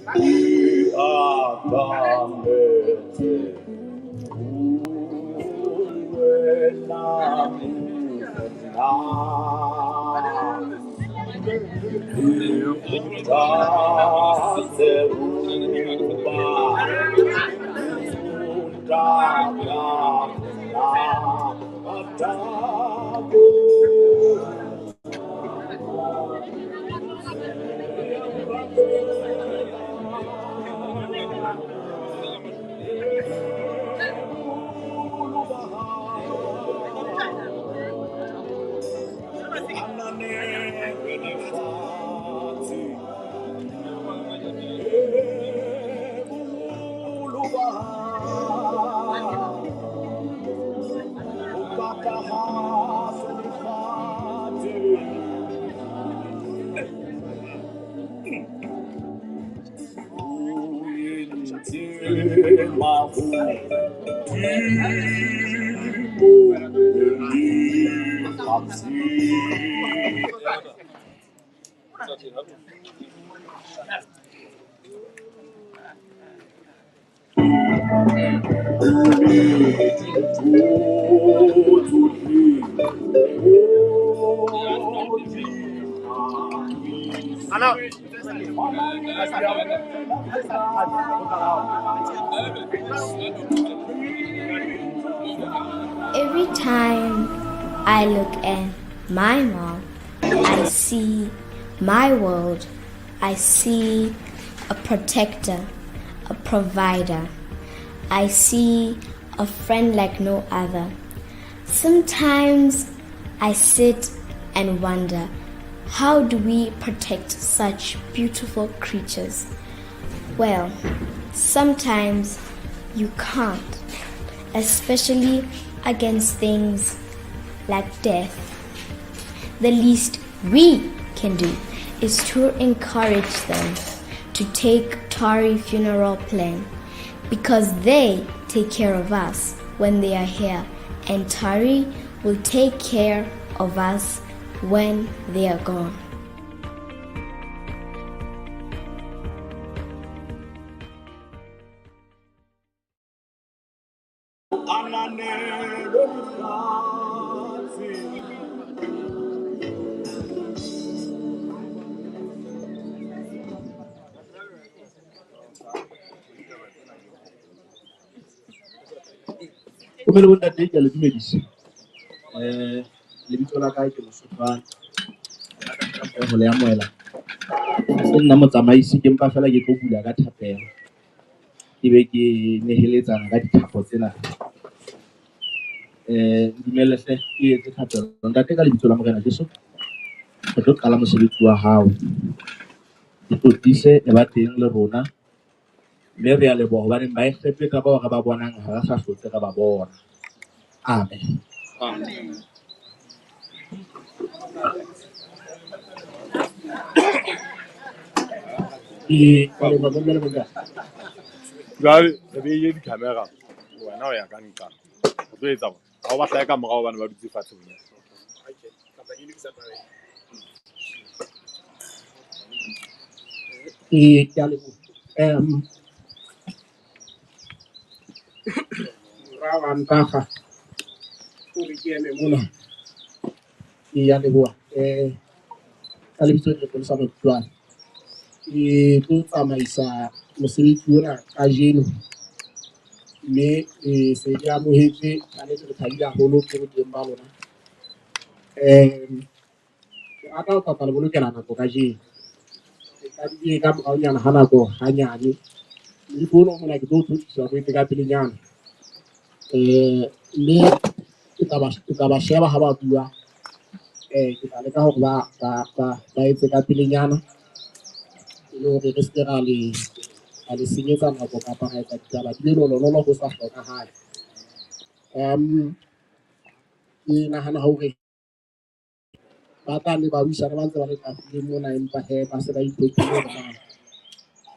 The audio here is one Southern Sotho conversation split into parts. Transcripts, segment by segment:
Atametse wena Every time I look at my mom, I see my world. I see a protector, a provider. I see a friend like no other. Sometimes I sit and wonder, how do we protect such beautiful creatures? Well, sometimes you can't, especially against things like death. The least we can do is to encourage them to take Tari funeral plan, because they take care of us when they are here, and Tari will take care of us when they are gone. Bomme le bontate, ke a le dumedisa. Lebitso la ka ke Mosotwana. Ho le amohela. Se nna motsamaisi, ke mpa fela ke tlo bula ka thapelo. Ke be ke neheletsana ka dithapo tsena. Dumelle hle ke etse thapelo. Ntate, ka lebitso la Morena Jesu, re tlo qala mosebetsi wa hao. Ke tlotlise e ba teng le rona. Mme re a leboha hobaneng ba Egepeta bao re ba bonang ha re sa hlotse re ba bona. Amen. Amen. Jwale re beile di-camera, wena o ya ka nqa. O tlo etsa hore ha o ba hlahe ka morao hobane ba dutse fatshe bonyane. Ke a leboha. Mora wa Ntaga o re ke eme mona. Ke a leboha. Ka lebitso ke Lepolesa Mokutlwane. Ke tlo tsamaisa mosebetsi ona kajeno, mme se ke amohetse ka nnete, re thabile haholo ke boteng ba lona. Ke rata ho tla le bolokela nako kajeno. Ke qadile ka moraonyana ha nako hanyane. Moifo ono mona ke tlo o tlotlisa o etse ka pelenyana. Mme ke tla ba sheba ha ba bua. Ke tla leka hore ba etse ka pelenyana, e le hore re se ke ra le senyetsa nako kapa ra etsa ditaba di be lolololo ho sa hlokahale. Ke nahana hore ba tla ne ba buisane ba ntse ba le tafoleng mona, empa hee ba se ba itlhophile hore na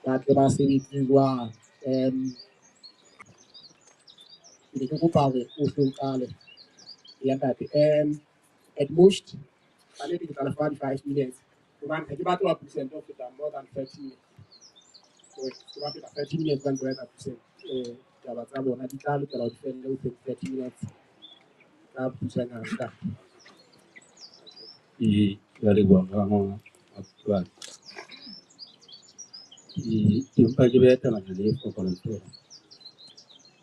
ba tle ba sebetse jwang. Ke ne ke kopa hore o hle o qale ya ntate. At most ka nnete ke tla le fa di-5 minutes, hobane ha ke batle ho present ho feta more than 30 minutes. Hore se ba feta 30 minutes ba ntse ba etsa present taba tsa bona di tla lokela ho di felle within 30 minutes ka bokgutshwanyane ntate. Ee, ke a leboha Mmakutlwane. Ke mpa ke beha tabanyana e fokolang feela.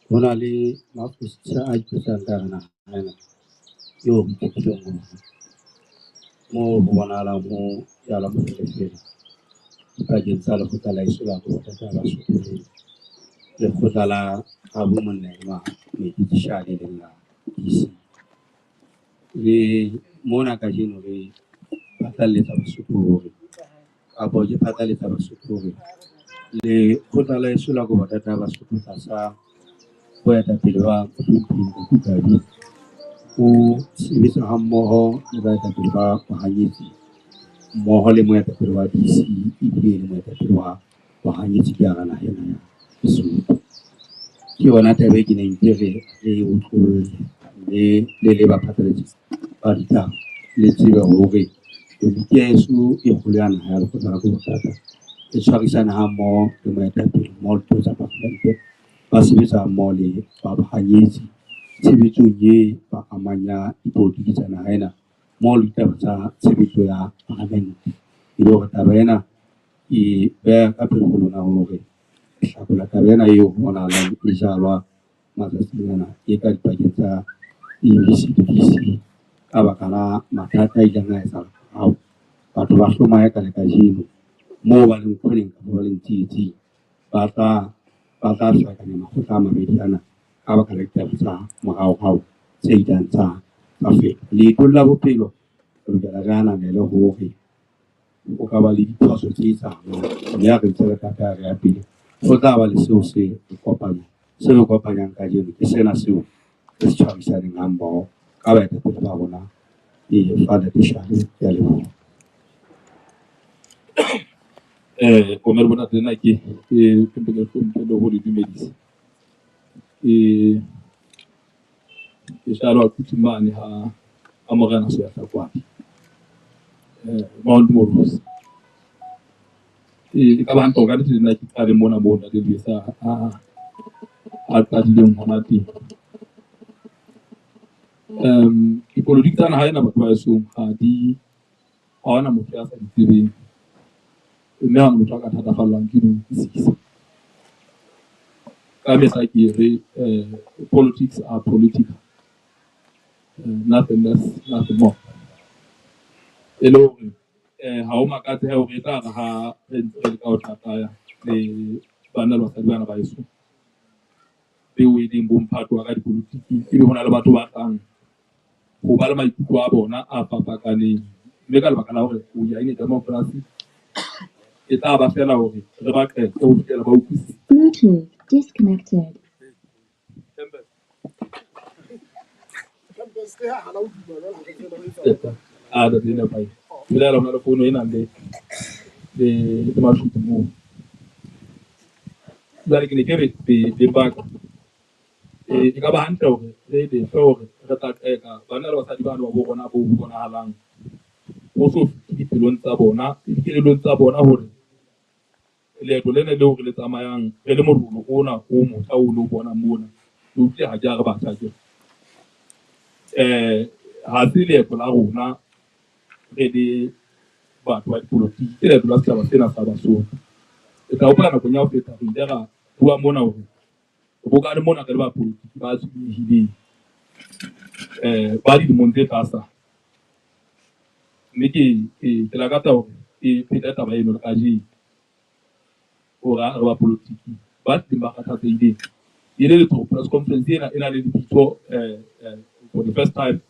Ho na le mafosisa a ipetsang ka hara naha ena eo re ithutileng ho ona. Moo ho bonahalang ho jalwa moferefere dipakeng tsa lekgotla la heso la bothata ba Basotho le lekgotla la habo monna enwa Moeti le leng la DC. Le mona kajeno re phatlaletsa Basotho hore kapo ke phatlaletsa Basotho hore lekgotla la heso la bothata ba Basotho tlasa boetapele ba Mohlomphehi Ntate o sebetsa hammoho le baetapele ba bahanyetsi mmoho le moetapele wa DC ebile e le moetapele wa bahanyetsi ka hara naha ena ya Lesotho. Ke yona taba e ke neng ke re re e otlolle mme le le baphatlalatsi ba ditaba le tsebe hore komiti ya heso e kgolo ya naha ya lekgotla la bothata e tshwarisana hammoho le moetapele mmoho le ditho tsa palamente ba sebetsa hammoho le ba bahanyetsi tshebetsong e ba amang ya dipolotiki tsa naha ena mmoho le ditaba tsa tshebetso ya palamente. E le hore taba ena ke beha ka pele ho lona hore hlakola taba ena eo ho bonahalang e jalwa matsatsing ana e ka dipakeng tsa ABC le DC ka baka la mathata a ileng a etsahala morao. Batho ba hlomahe ka le kajeno moo ba leng khoneng kapa ba leng tsietsing ba tla ferekanya makgotla a mabedi ana ka baka la ditaba tsa moraorao tse ileng tsa feta. Leetong la bophelo re lokela re ananele hore ho ka ba le diphoso tse etsahalang, mme ha re ntse re tata re ya pele ho tla ba le seo se re kopanyang. Se re kopanyang kajeno ke sena seo re se tshwarisaneng hammoho ka baetapele ba rona. E Father Tishale, ke a leboha. Bomme le bontate, nna ke mpe ke hlomphe le ho le dumedisa. Ke Shalo Kutumane ha Morena Seyatlakwane. Mount Morusi. E ka ba hantle hore ka nnete le nna ke qale mona moo Ntate Lesa a qadileng hona teng. Dipolotiki tsa naha ena, batho ba hesong, ha hona motho ya sa di tsebeng. Mme ha hona motho a ka thatafallwang ke di utlwisisa. Ka mehla ke re politics are political. Nothing less, nothing more. E le hore ha ho makatse hore e tla re ha re ntse re leka ho tlataya le banna le basadi bana ba heso beo e leng bo mphato wa ka dipolotiking, ebe hona le batho ba tlang ho ba le maikutlo a bona a fapakaneng, mme ka lebaka la hore we are in a democracy e tla ba fela hore re ba qete ho fihlela ba utlwisisa. Bluetooth disconnected. Campus ke ha hana ho duma jwale ha re tsebe ho etsa. A ntate, e nepahetse. Ebile hona le founu e nang le mashudu moo. Jwale ke ne ke re beng ba ka, e ka ba hantle hore re lefe hore re tla qeka banna le basadi bano ba bo rona bo bonahalang ho so fihle dipelong tsa bona le dikelellong tsa bona hore leeto lena leo re le tsamayang re le morolo ona o motjha o lo bonang mona, le utlwile ha ke a re batjha akere. Ha se leeto la rona re le batho ba dipolotiki, ke leeto la setjhaba sena sa Basotho. Ke tla hopola nakong ya ho feta re ile ra bua mona hore re bokane mona re le bapolotiki ba tshwenyehileng ba dilemong tse tlasa. Mme ke lakatsa hore ke phete taba eno le kajeno hore re bapolotiki ba hlileng ba kgathatsehileng. E le letho press conference ena e na le lebitso for the first time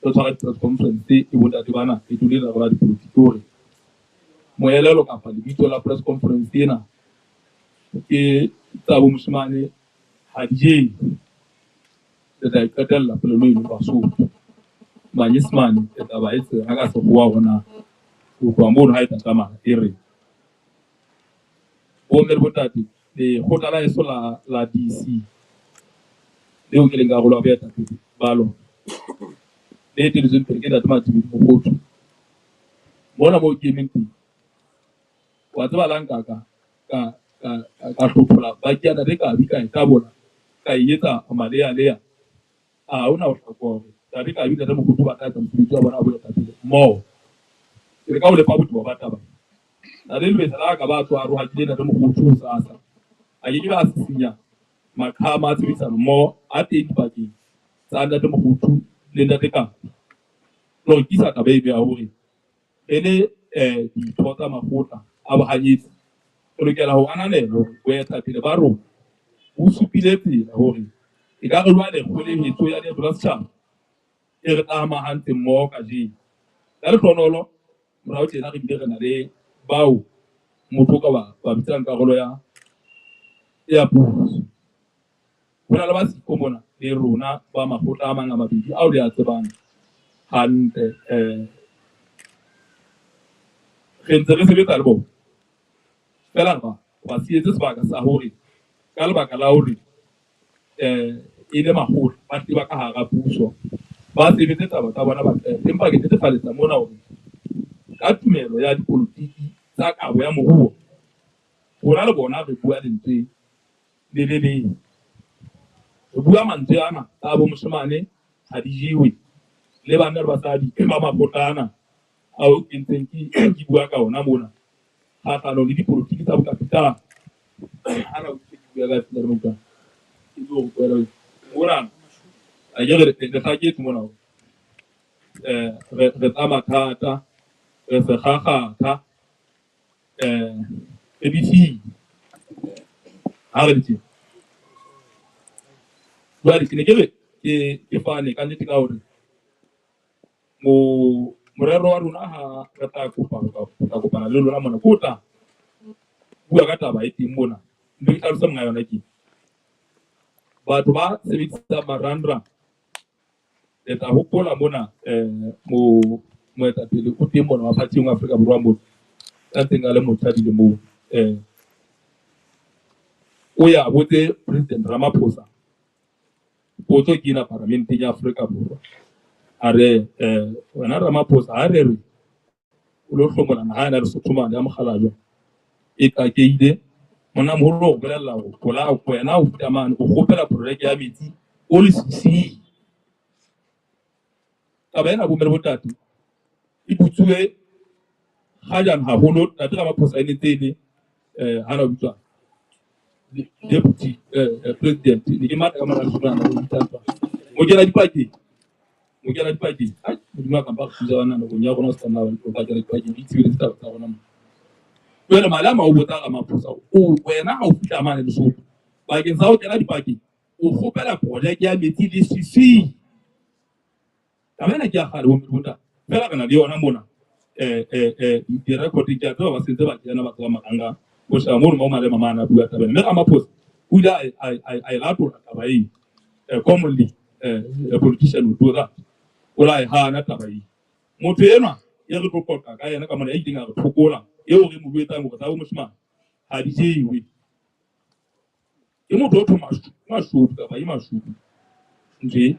re tshwara press conference e bontate bana e dule la rona dipolotiki hore moelelo kapa lebitso la press conference ena ke tsa bo moshemane ha di jewe. Re tla e qetella polelo eno Basotho. Manyesemane e tla ba e tseba ka sekgowa hore na ho tloha mono ha e tlatlamana e re bomme le bontate, lekgotla la heso la DC leo ke leng karolo ya boetapele ba lona le etelletsweng pele ke Ntate Matibedi Mokgothu mona moo ke emeng teng, wa tseba la nka ka ka hlophola baki ya Ntate Kabi ka e tabola, ka e etsa malealea. A hona ho hloka hore Ntate Kabi le Ntate Mokhothu ba tla etsa mosebetsi wa bona wa boetapele mmoho. Ke re ka ho lefa botebo ba taba. Ntate Lebesa le ha ka ba tswa a rohakile Ntate Mokhothu hosasa, a ke ke ba sisinya maqhama a tshebedisano mmoho a teng dipakeng tsa Ntate Mokhothu le Ntate Kabi. Le hore ke isa taba eno ya hore re le ditho tsa makgotla a bohanyetsi re lokela ho ananela hore boetapele ba rona bo supile tsela hore ekare jwale kgolehetso ya leeto la setjhaba e re tlamahantse mmoho kajeno. Ka lehlohonolo morao tjena re bile re na le bao motho o ka ba bitsang karolo ya puso. Ho na le ba siko mona le rona ba makgotla a mang a mabedi ao le a tsebang hantle. Re ntse re sebetsa le bona feela re ba sietse sebaka sa hore ka lebaka la hore e le makgotla ba tle ba ka hara puso ba sebetse taba tsa bona ba qete. Empa ke netefaletsa mona hore ka tumelo ya dipolotiki tsa kabo ya moruo rona le bona re bua lentswe le le leng. Re bua mantswe ana a bo moshemane ha di jewe le banna le basadi ba makgotla ana ao ke ntseng ke bua ka ona mona kgahlanong le dipolotiki tsa bokapitala. Ana o ke bua ka tsela re utlwa ke tlo go kwela mona a ke re le hlaketse mona hore re tsa mathata re se kgakgatha re befile ha re le tjena. Jwale ke ne ke re ke fane ka nnete ka hore morero wa rona ha re tla kopa ho tla kopana le lona mona ke o tla bua ka taba e teng mona. Ntho ke hlalose monga yona ke batho ba sebedisang marangrang. Le tla hopola mona moetapele o teng mona wa party ya Afrika Borwa mona ya ntseng a le motjha dilemong o ya botse President Ramaphosa potso ke ena paramenteng ya Afrika Borwa. A re wena Ramaphosa ha re re o lo hlomola naha ena Lesotho mane ya Mokgalajwe e qakeile monna moholo o bolella hore kola wena o fihla mane o kgopela projeke ya metsi o le sising. Taba ena bomme le bontate e butsuwe kgajana haholo. Ntate Ramaphosa e ne ntse e le hana o bitswa deputy president ne ke matla ka mora leshome ana o bitsang jwang mokena dipakeng mokena dipakeng. Ai Modimo a kampa re thusa bana nakong ya rona o se ka nna o ka kena dipakeng di itshebeletse taba tsa rona mo. Jwale mali a ma o botsa Ramaphosa o wena ha o fihla mane Lesotho bakeng sa ho kena dipakeng o kgopela projeke ya metsi le sising. Taba ena ke ya kgale bomme le bontate fela re na le yona mona di-record ke a tseba ba sentse ba kena ba tseba marangrang ho sheba mono mo Malema mane a bua taba ena. Mme Ramaphosa o ile a e latola taba eo. Commonly a politician will do that. O la e hana taba eo. Motho enwa e re tlo qoqa ka yena ka mona ya ileng a re thokola eo re mo jwetsang hore tsa bo moshemane ha di jewe. Ke motho o thwe Mashudu kapa e Mashudu nje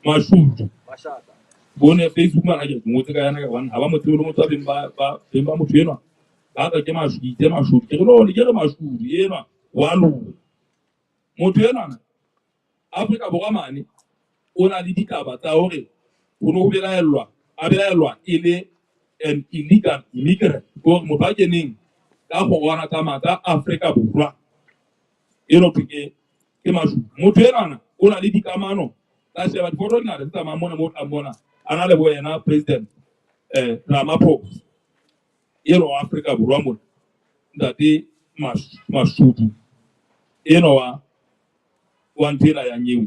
Mashudu bone Facebook mana ke ngotse ka yena ka hobane ha ba mo tsebe le motho wa beng ba motho enwa ba re ke Mashudu itse Mashudu ke re no ke re Mashudu enwa wa lona motho enwa Afrika Borwa mane o na le ditaba tsa hore ho no ho belaellwa a belaellwa e le an illegal immigrant hore motho a keneng ka kgorwana tsa matsa Afrika Borwa eno thwe ke Mashudu. Motho enwana o na le dikamano tsa sheba difoto di ngata tse tsamayang mona mo tlang mona a na le bo yena President Ramaphosa enwa wa Afrika Borwa mona ntate Mashudu enwa wa ntho ena ya nyeo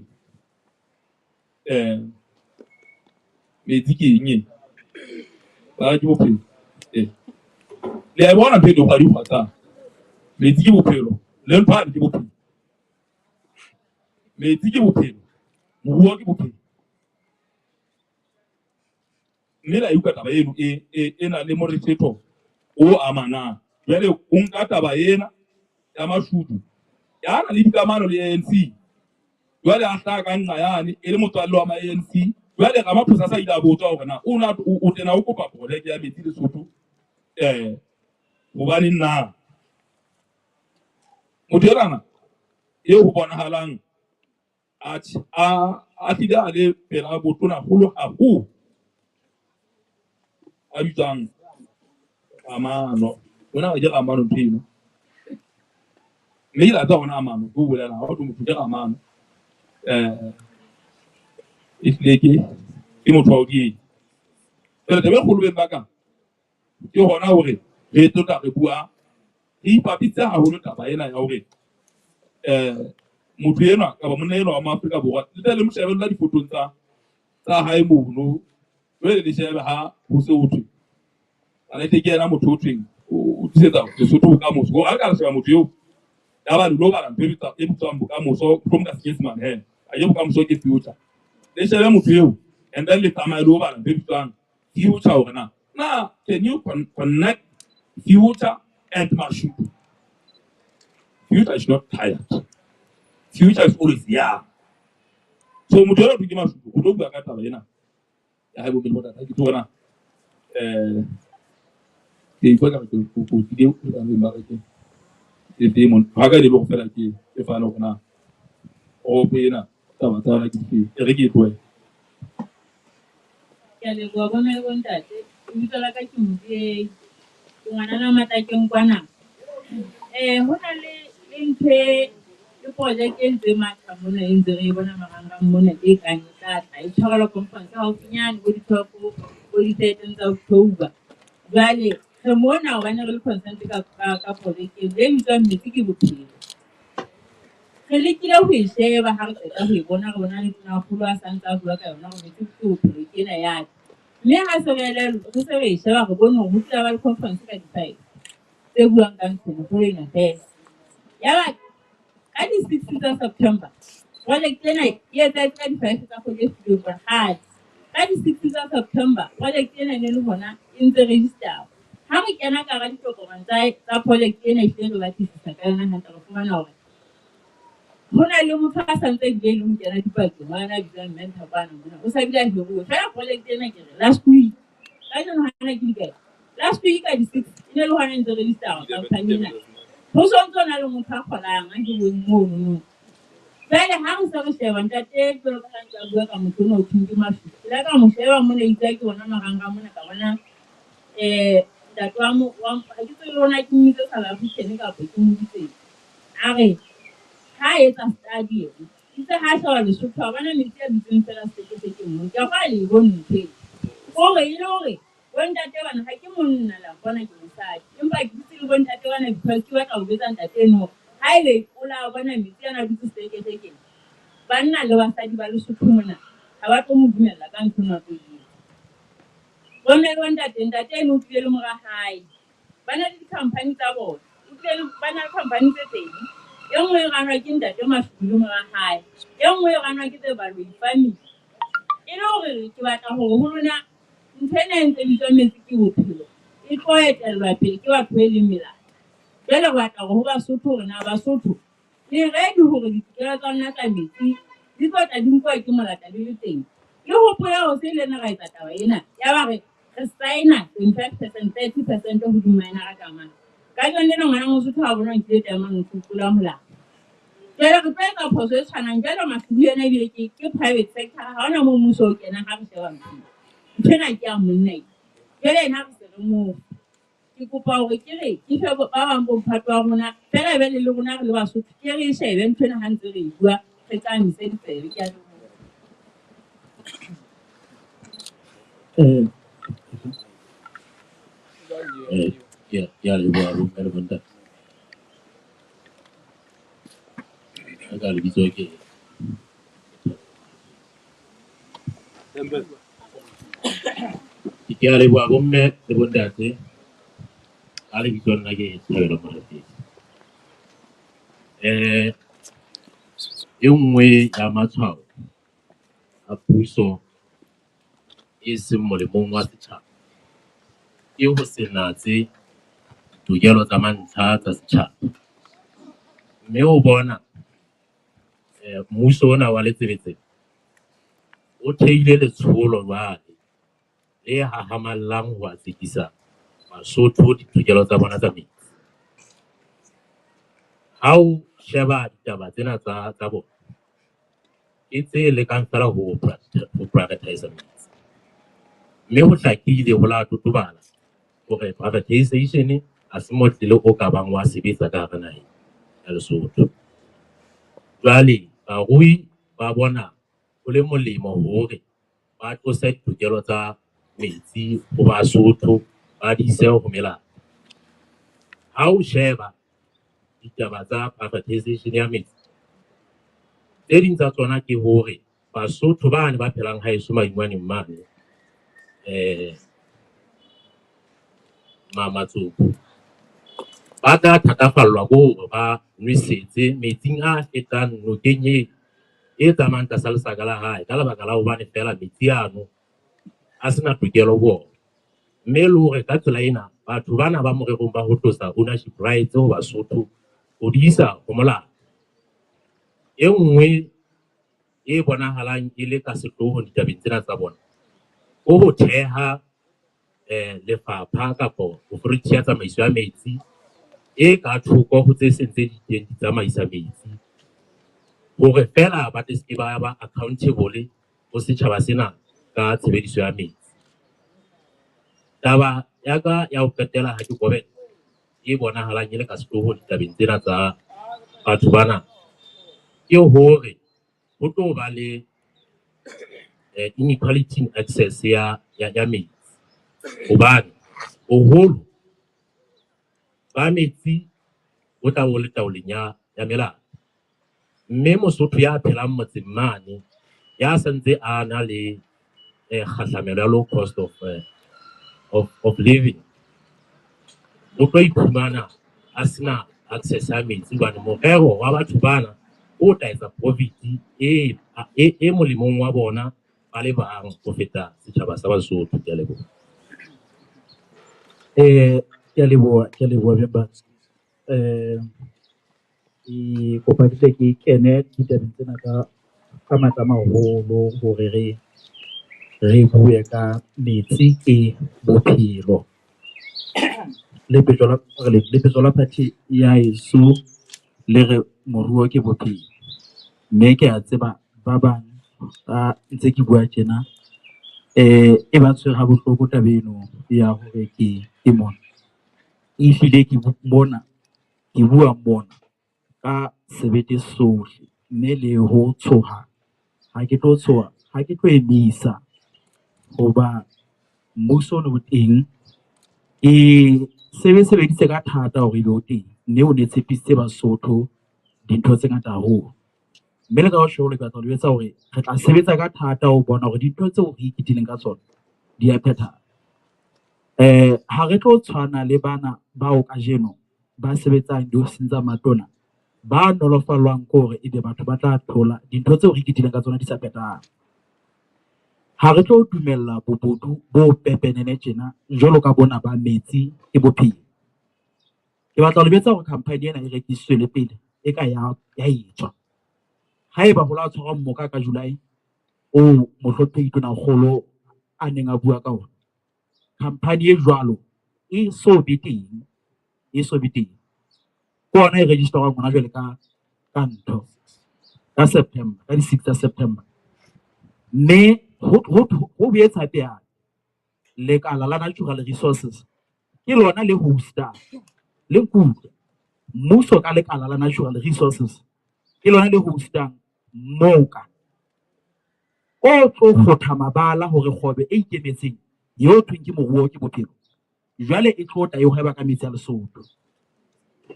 metsi ke eng e ba ke bophelo le a bona ntho e dikgwa di kgwatsang metsi ke bophelo le ntho ke bophelo metsi ke bophelo moruo ke bophelo mme la utlwa taba eno e na le morethetho o amanang. Jwale o nka taba ena ya Mashudu ya na le dikamano le ANC jwale a hlaha ka nqa yane e le motswalle wa ma ANC. Jwale Ramaphosa sa ile a botswa hore na o na o tena o kopa projeke ya metsi Lesotho hobaneng na. Motho enana eo ho bonahalang a hlile a le pela botona holo haholo, a bitswang Amano. Ona ke Amano ntho eno. Mme ke la tseba hona Amano, ke o bolela ha ho thwe motho ke Amano. E hlile ke motho wa hodimo. Jwale taba e kgolo beng ba ka ke hona hore re tlo tla re bua re ipapitse haholo taba ena ya hore motho enwa kapa monna enwa wa Maafrika Borwa le tle le mo shebella difotong tsa hae mono, jwale le shebe ha ho se ho thwe kannete ke yena motho o thweng o tlisetsa Lesotho bokamoso. Hore ha re ka re sheba motho eo ya ba le lo bala ntho e bitswang bokamoso, mohlomong ka Senyesemane he a ke bokamoso ke future. Le shebe motho eo and then le tsamaye le lo bala ntho e bitswang future hore na can you connect future and Mashudu? Future is not tired. Future is always young. So motho ena ke Mashudu o tlo bua ka taba ena ya hae bophelo bo tata ke tsona ke ipona ke ko ke ke ba re ke ke teng mo ha ka di go fela ke e fana hore na o ena taba tsa ke dife e re ke tlohe. Ke a leboha bo mme le bontate. Lebitso la ka ke Modiei, ke ngwanana Matlakeng kwana. Ho na le ntho e le project e ntse matha mona e ntse re e bona marangrang mona e kang e tla tla e tshwarelwa conference haufinyane bo di-12 bo di-13 tsa October. Jwale re mona hobane re le concerned ka project eo e bitswang Metsi ke Bophelo. Re lekile ho e sheba ha re qeta ho e bona, re bona le tonakgolo a sa ntse a bua ka yona hore metsi ke bophelo ke ena ya tla. Mme ha se re re se re e sheba re bone hore ho tlile ba le conference ka di-5 tse buang ka ntho ena, foreign affairs. Yaba ka di-6 tsa September, project ena e etsahetse ka di-5 tsa kgwedi e fetileng kgale. Ka di-6 tsa September, project ena e ne le hona e ntse register. Ha re kena ka hara ditokomane tsa project ena ehlile re batlisisa ka yona hantle, re fumana hore ho na le motho a sa ntse ebile e le ho kena dipakeng, wa na bitswang mentor kwana mona, o sa bile a hiruwe. Feela project ena ke re last week, kajeno hana ke dikae? Last week ka di-6 e ne le hona e ntse register company ena. Ho so ntso na le motho a kgolang a hiruweng mono. Jwale ha re se re sheba ntate jwalo ka ha ntse a bua ka motho ona ho thweng ke Mashudu. Ke la ka mo sheba mona itse ha ke bona marangrang mona ka bona ntate wa ha ke tsebe le hore na ke mmitse South African kapa ke mo bitseng. A re ha etsa study ena, itse ha sheba Lesotho a bona metsi a dutseng fela sehlekefekeng moo. Ke a kgolwa le e bone ntho eo. Hore e le hore bontate bana ha ke monna la mpona ke mosadi, empa ke dutse le bontate bana because ke batla ho jwetsa ntate eno hore haebe o la bona metsi ana a dutse sehlekefekeng, banna le basadi ba Lesotho mona ha ba tlo mo dumella ka ntho ena a tlo e etsa. Bomme le bontate, ntate eno o tlile le mora hae. Ba na le di-company tsa bona. O tlile le ba na le company tse pedi. E nngwe e ranwa ke ntate Mashudu le mora hae. E nngwe e ranwa ke tse Baloyi family. E le hore ke batla hore ho lona ntho ena e ntse bitswang Metsi ke Bophelo e tlo etellwa pele ke batho e leng melata. Jwale re batla hore ho Basotho hore na Basotho le ready hore ditokelo tsa lona tsa metsi di tlo tla di nkuwa ke molata le le teng. Le hopole hore se ile ra etsa taba ena ya ba re signa 25%, 30% ho di-miner ka mane. Kajeno lena ngwana Mosotho ha bona nkile diamond o tlola molao. Jwale re tlo etsa phoso e tshwanang. Jwale Mashudu yena ebile ke private sector, ha hona moo mmuso o kenang ha re sheba ntho ena. Ntho ena ke ya monna ena. Jwale yena re se re mo ke kopa hore ke re ke fe ba bang bo mphato wa rona feela jwale le rona re le Basotho ke re e shebe ntho ena ha ntse re e bua re tsamise ditsebe. Ke a leboha. Ke a leboha bomme le bontate. Ka lebitso ke ke a leboha bomme le bontate. Ka lebitso nna ke Thabelo Morapedi. E nngwe ya matshwao a puso e seng molemong wa setjhaba ke ho se natse ditokelo tsa mantlha tsa setjhaba. Mme o bona mmuso ona wa letsebetsebe o theile letsholo jwale le hahamallang ho atsekisa Basotho ditokelo tsa bona tsa metsi. Ha o sheba ditaba tsena tsa bona, ke tse lekang feela ho privatize metsi. Mme ho hlakile ho la totobala hore privatization ha se motlele o ka bang wa sebetsa ka hara naha ya Lesotho. Jwale barui ba bona ho le molemo hore ba tlose ditokelo tsa metsi ho Basotho ba di ise ho melata. Ha o sheba ditaba tsa privatization ya metsi, tse ding tsa tsona ke hore Basotho bane ba phelang haeso Maingwaneng mane Matsoku ba tla thatafallwa ke hore ba nwesetse metsing a fetang nokeng e tsamayang tlasa lesaka la hae ka lebaka la hobane feela metsi ano a sena tokelo ho ona. Mme le hore ka tsela ena batho bana ba morerong ba ho tlosa ownership rights ho Basotho ho di isa ho molao. E nngwe e bonahalang e le ka sehloohong ditabeng tsena tsa bona ke ho theha lefapha kapo authority ya tsamaiso ya metsi e ka thoko ho tse seng tse di teng di tsamaisa metsi hore feela ba tle se ba ba accountable ho setjhaba sena ka tshebediso ya metsi. Taba ya ka ya ho qetela ha ke kobela e bonahalang e le ka sehloohong ditabeng tsena tsa batho bana ke hore ho tlo ba le inequality in access ya metsi. Hobane boholo ba metsi bo tla bo le taolong ya melata. Mme Mosotho ya phelang motseng mane ya santse a na le kgahlamelo ya low cost of living o tlo iphumana a sena access ya metsi hobane morero wa batho bana o tla etsa profit e molemong wa bona ba le bang ho feta setjhaba sa Basotho. Ke a leboha. Ke a leboha, ke a leboha members. Ke kopa ke tle ke kene ditabeng tsena ka matla a maholo hore re bue ka metsi ke bophelo. Lepetjo la party ya heso le re moruo ke bophelo. Mme ke a tseba ba bang ba ntse ke bua tjena e ba tshwere ha bohloko taba eno ya hore ke mona. Ehlile ke mona, ke bua mona ka sebete sohle mme le ho tshoha ha ke tlo tshoha, ha ke tlo emisa hoba mmuso ono o teng. Ke sebeditse ka thata hore ebe o teng, mme o ne tshepisitse Basotho dintho tse ngata haholo. Mme le ka ho ke batla ho le jwetsa hore re tla sebetsa ka thata ho bona hore dintho tseo re iketlileng ka tsona di a phethahala. Ha re tlo tshwana le bana bao kajeno ba sebetsang diofising tsa matona ba nolofallwang ke hore ebe batho ba tla thola dintho tseo re iketlileng ka tsona di sa phethahala. Ha re tlo dumella bobodu bo pepenene tjena jwalo ka bona ba metsi ke bophelo. Ke batla ho le jwetsa hore company ena e rekisitswe le pele e ka ya etswa. Haeba ho la tshwarwa mmoka ka July o mohlomphehi Tonakgolo a neng a bua ka ona, company e jwalo e so be teng, e so be teng. Ke ona e register-wang hona jwale ka ntho ka September, ka di-6 tsa September. Mme ho boetse hape hape lekala la Natural Resources ke lona le host-ang, le nkutlwe, mmuso ka lekala la Natural Resources ke lona le host-ang mmoka o tlo kgotha mabala hore kgwebo e ikemetseng eo thweng ke moruo ke bophelo jwale e tlo tla e hweba ka metsi a Lesotho.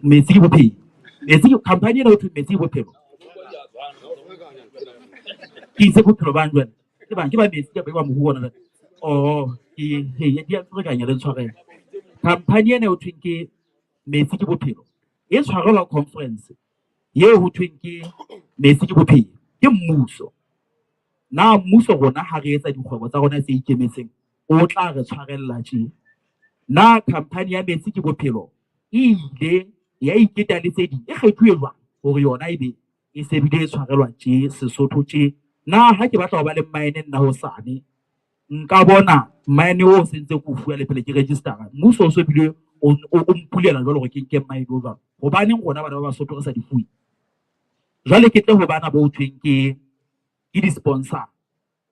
Metsi ke bophelo. Metsi ke company ena ho thweng metsi ke bophelo. Ke itse bophelo bang jwale? Ke bang ke ba metsi kapa ke ba moruo ona jwale? Oh, ke he di a ferekanya le ntshwarele. Company ena ho thweng ke metsi ke bophelo e tshwarelwa conference eo ho thweng ke metsi ke bophelo ke mmuso. Na mmuso rona ha re etsa dikgwebo tsa rona tse ikemetseng o tla re tshwarella tje? Na company ya metsi ke bophelo e ile ya iketa le tse ding e kgethuwe jwang hore yona ebe e se bile e tshwarelwa tje Sesotho tje? Na ha ke batla ho ba le mine nna hosane nka bona mine o sentse ke o fuwa le pele ke register-a, mmuso o so bile o o mpulela jwalo hore ke nke mmae o jwalo. Hobaneng rona bana ba Basotho re sa di fuwe? Jwale ke tle ho bana bo thweng ke di-sponsor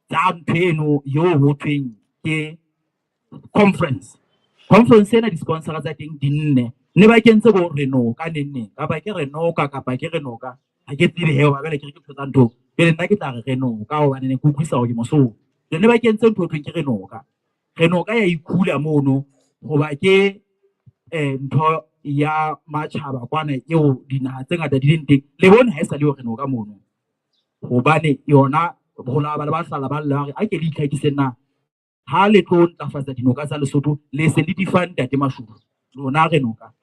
tsa ntho eno eo ho thweng ke conference. Conference ena di-sponsor tsa teng di nne. Ne ba kentse bo Renoka neng neng, kapa ke Renoka kapa ke Renoka, ha ke tsebe he hoba jwale ke re ke ntho tsa ntho. Jwale nna ke tla re Renoka hobane ne ke utlwisisa hore ke Mosotho. Jwale ne ba kentse ntho e thweng ke Renoka. Renoka ya ikhula mono hoba ke ntho ya matjhaba kwana eo dinaha tse ngata di leng teng. Le bone ha e sa le yo Renoka mono. Hobane yona ho la ba le ba hlala ba lla ba re a ke le itlhakiseng na ha le tlo ntlafatsa dinoka tsa Lesotho le se le di fa ntate Mashudu. Lona Renoka.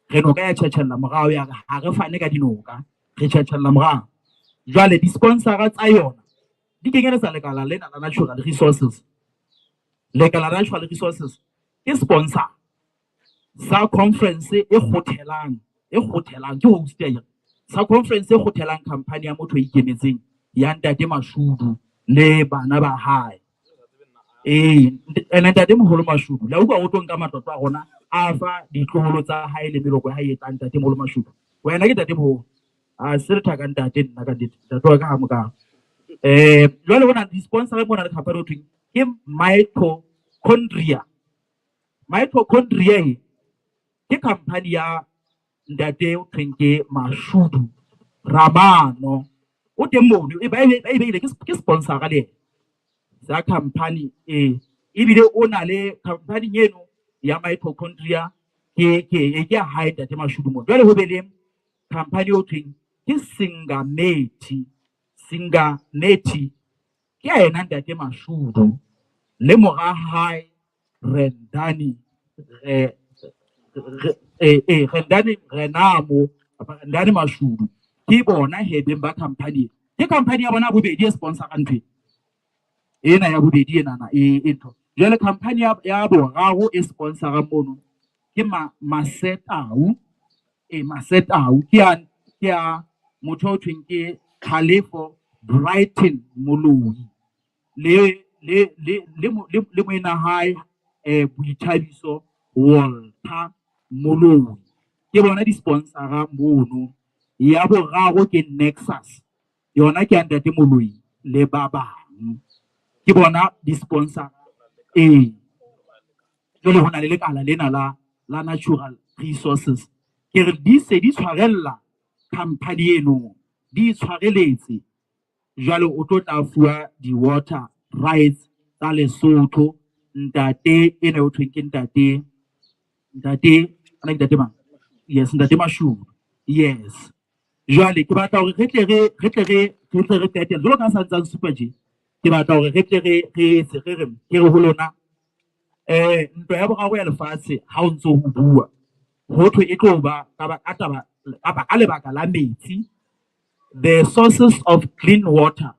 Renoka ya tjhetjhella morao ya re ha re fane ka dinoka, re tjhetjhella morao. Jwale di-sponsor-a tsa yona di kenyeletsa lekala lena la natural resources. Lekala la natural resources ke sponsor sa conference e kgothelang, ke host ya sa conference e kgothelang company ya motho e ikemetseng ya ntate Mashudu le bana ba hae. Ene ntate moholo Mashudu, la utlwa o tlo nka matlotlo a rona a fa ditloholo tsa hae le meloko ya hae e tlang ntate moholo Mashudu. Wena ke ntate moholo. A se re thaka ntate nna ka nnete. Ntate wa ka ha mokalo. Jwale hona di-sponsor mona le company ho thweng ke Mitochondria. Mitochondria e ke company ya ntate o thweng ke Mashudu Ramano. O teng mono, e ba e beile ke sponsor le yena. Sa company e ebile o na le company eno ya Mitochondria ke ya hae ntate Mashudu mono. Jwale ho be le company o thweng ke Singameti. Singameti ke yena ntate Mashudu le mora hae Rendani Rendani Renamo kapa Rendani Mashudu. Ke bona he beng ba company. Ke company ya bona bobedi e sponsor ntho ena ya bobedi enana e ntho. Jwale company ya boraro e sponsorang mono ke Masetau. Masetau ke ya motho o thweng ke Khalefo Brighton Moloi le moena hae Boithabiso Walter Moloi. Ke bona di-sponsor-a mono. Ya boraro ke Nexus, yona ke ya ntate Moloi le ba bang. Ke bona di-sponsor. Jwale ho na le lekala lena la natural resources. Ke re di se di tshwarella company eno, di tshwareletse. Jwale o tlo tla fuwa di-water rights tsa Lesotho. Ntate ena o thweng ke ntate ana ke ntate mang? Yes, ntate Mashudu. Yes. Jwale ke batla hore re tle re qetelle jwalo ka sa ntsang supa tje. Ke batla hore re tle re etse re re ke re ho lona ntwa ya boraro ya lefatshe ha o ntso ho bua ho thwe e tlo ba ka taba kapa ka lebaka la metsi. The sources of clean water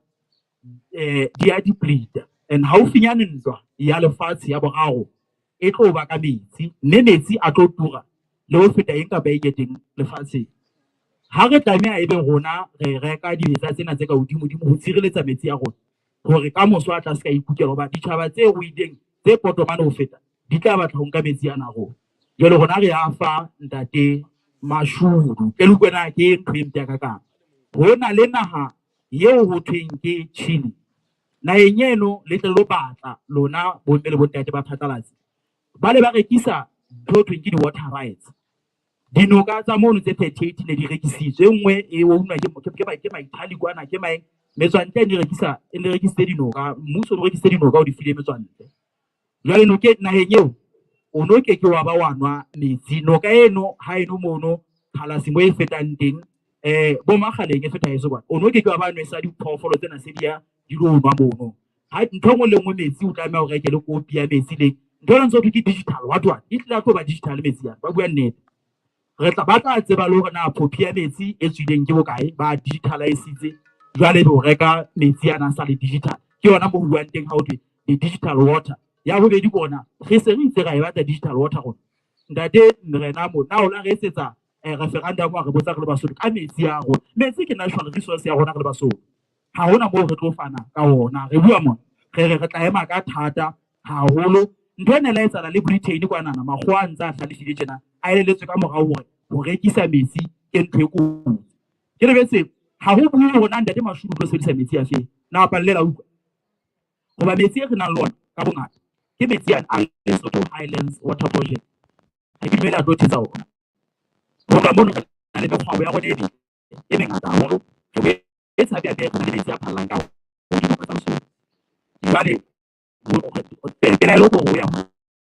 di a deplete and haufinyane ntwa ya lefatshe ya boraro e tlo ba ka metsi, mme metsi a tlo tura le ho feta eng kapa eng e teng lefatsheng. Ha re tlameha ebe rona re reka dibetsa tsena tse ka hodimodimo ho tshireletsa metsi a rona hore ka moso a tla se ka ikukela, hoba ditjhaba tse ruileng tse potomane ho feta di tla batla ho nka metsi ana a rona. Jwale rona re a fa ntate Mashudu. Ke le utlwe na ke ntho e mpe hakakang. Ho na le naha eo ho thweng ke Chile. Naheng eno le tle lo batla lona bomme le bontate ba phatlalatse. Ba le ba rekisa ntho e thweng ke di-water rights. Dinoka tsa mono tse 38 ne di rekisitswe. E nngwe e ownwa ke Maithali kwana, ke maeng. Metswantle e ne rekisitse dinoka. Mmuso o rekisitse dinoka o di file metswantle. Jwale noke naheng eo o no ke ke wa ba wa nwa metsi. Noka eno ha eno mono Kgalasi mo e fetang teng, bo Makgaleng e feta heso kwana. O no ke ke wa ba nwesa diphoofolo tsena se di ya di lo nwa mono. Ha ntho e nngwe le nngwe metsi o tlameha o reke le kopi ya metsi le ntho ena ntse ke digital what what. E tlile tlo ba digital metsi ana. Ba bua nnete. Re tla ba tla tseba le hore na phophi ya metsi e tswileng ke bokae, ba digitalize-itse. Jwale ebe o reka metsi ana a sa le digital. Ke yona mo ho buang teng ha ho thwe the digital water. Ya bobedi bona re se re itse ra e batla digital water rona. Ntate Rena mo na o la re etsetsa referendum wa re botsa re le Basotho ka metsi a rona. Metsi ke national resource ya rona re le Basotho. Ha hona moo re tlo fana ka ona. Re bua mona re re re tla ema ka thata haholo. Ntho ena e la etsahala le Britain kwanana, makgowa a ntse a hlalefile tjena, a elelletswe ka morao hore ho rekisa metsi ke ntho e kotsi. Ke lebetse ha ho bue hore na ntate Mashudu o tlo sebedisa metsi a feng. Na pallela la utlwa? Hoba metsi e re nang le ona ka bongata ke metsi a Lesotho Highlands Water Project. Ha ke dumele a tlo thetsa ona. Ho tloha mono re na le mekgwabo ya rona e metle e mengata haholo. Re boetse hape hape re na le metsi a phallang ka hodimo ka tsa Lesotho. Jwale pelaelo ke hore o ya hona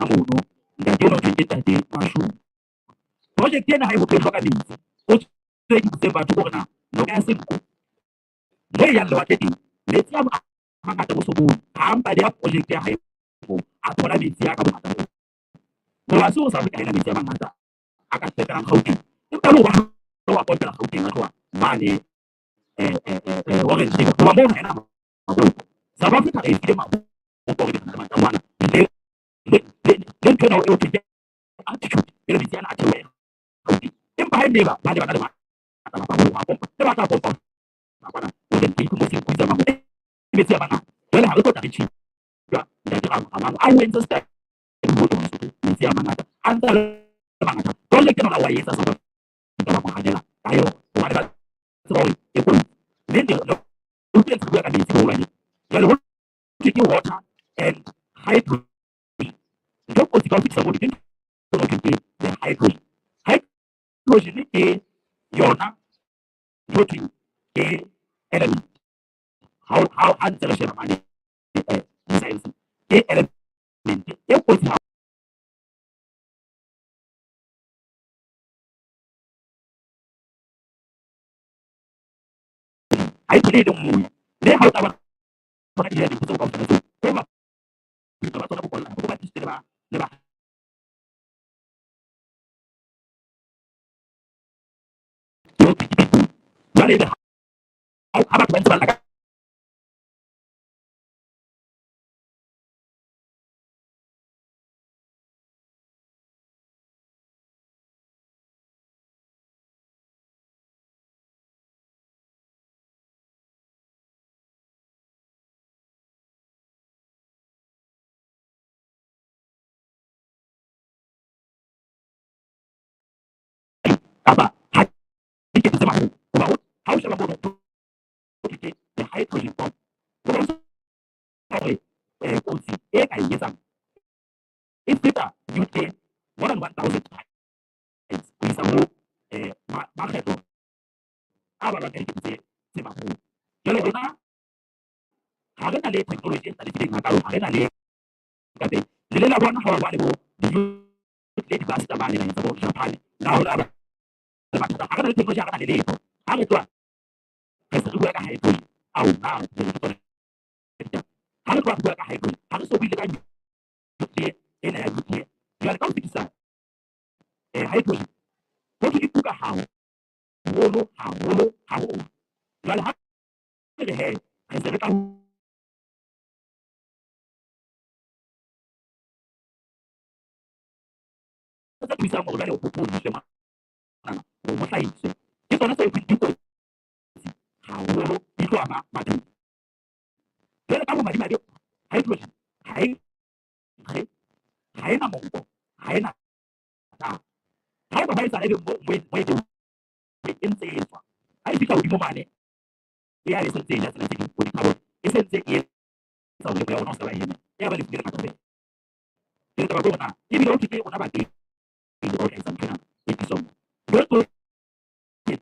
mono ntate enwa ho thweng ke ntate Mashudu. Project ena ha e ho hloka metsi. Potso e ke butseng batho ke hore na noka ya Senqu mo e yang lewatle teng metsi a mangata bo sobong ha mpa beha project ya hae moo a thola metsi a ka bongata moo. Hoba seo South Africa ha ena metsi a mangata a ka fepelang Gauteng, empa le ho ba wa pompela Gauteng a tloha mane Orange River. Hoba moo ha ena mabopo. South Africa re e file mabopo hore re na le matangwana le ntho ena eo thweng ke altitude pele metsi ana a theohela Gauteng. Empa ha e ne ba ba ne ba na le matla ba ho pompa, ne ba tla pompa kwana Orange River mo Senqu tsamaya mo metsi a mangata. Jwale ha re tlo tla re tjhitwa ntate Ramano a o entse style ho tloha Lesotho metsi a mangata a ntse a le mangata. Project ena wa etsa South Africa ba mo hanela ka yona hobane ba tseba hore e kotsi. Mme ne utlwile ntse re bua ka metsi boholwane. Jwale ho thwe ke water and hydrogen. Ntho e kotsi ka ho fetisa mono ke ntho e ho thweng ke the hydrogen. Hydrogen ke yona ntho e thweng ke element. Ha ntse re sheba mane science ke element e kotsi haholo. Ha e tlhole e le nngwe. Mme ha o tla bona di-element tseo kaofela tseo, ko ba ba tsona bo bo ba le ba le ba jwale ebe ha batho ba ntse ba lla ka kapa ha dikete tse makgolo hoba ha o sheba mono ho thwe ke the hydrogen bomb ho bontsha hore kotsi e ka e etsang e feta nuclear more than 1000 times ho isa ho makgetlo a balwang ka dikete tse makgolo. Jwale rona ha re na le technology e hlalefileng hakalo, ha re na le ka teng le le la bona ha ba le bo di-nuclear disaster mane naheng tsa bo Japan na ho la ba le mathata. Ha re na le technology, ha re na le letho. Ha re tloha re se re bua ka hydrogen, ao na re ke tsona ditaba. Ha re tloha re bua ka hydrogen, ha re so bue le ka nuclear ena ya nuclear. Jwale ka ho fetisa hydrogen ho thwe e kuka haholo haholo haholo. Jwale ha re re he re se re tla tse thusang hore jwale ho pholoswe ngwana hore mo hlahiswe ke tsona tse di kotsi haholo, di tlo ama maphelo. Jwale ka bomadimabe hydrogen ha e nkge, ha ena monko, ha ena taba. Haeba ba etsahala ebe mo e e ntse e tswa, ha e fihla hodimo mane e ya e sentse e ja tsena tse ding bo di-carbon, e sentse e etsa hore moya ona o se ka ba ema, ya ba lefu le lengata feela. Jwale taba ke hore na ebile ho thwe ke rona ba pele ba ho tla etsa ntho ena e tliswang mo. Ntho e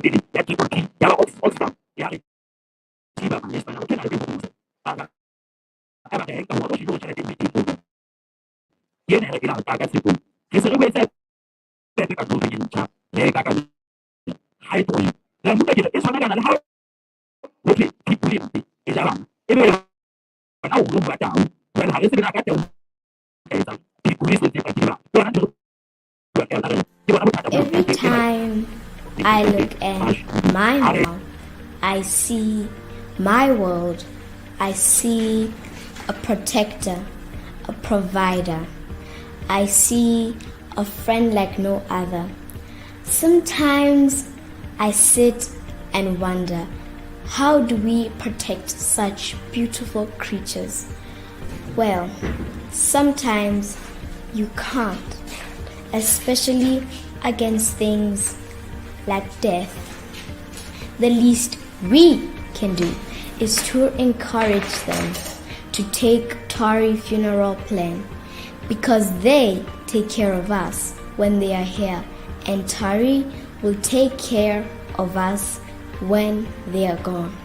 pele ya triple P ya ba Oxfam ya re thiba manyesemane hore ntho ena re e hopotse. Ba ba re nka hore o shebile tjhelete e teng mono. Ke ena e re ka ka tshepong. Re se re boetse pepe ka ntho e ntjha re ka ka hydrogen. La mmuka ke e tshwana kana le ha ho thwe pitbull e mpe e ja bana. Ebe wena o lo bua tau. Jwale ha re tsebe na ka tau ka etsang pitbull e sentse e pakile bana. Ke yona ntho e re buang ka yona re ke bona bothata bo Every time I look at my mom, I see my world. I see a protector, a provider. I see a friend like no other. Sometimes I sit and wonder, How do we protect such beautiful creatures? Well, sometimes you can't, especially against things like death. The least we can do is to encourage them to take Tari Funeral Plan because they take care of us when they are here, and Tari will take care of us when they are gone.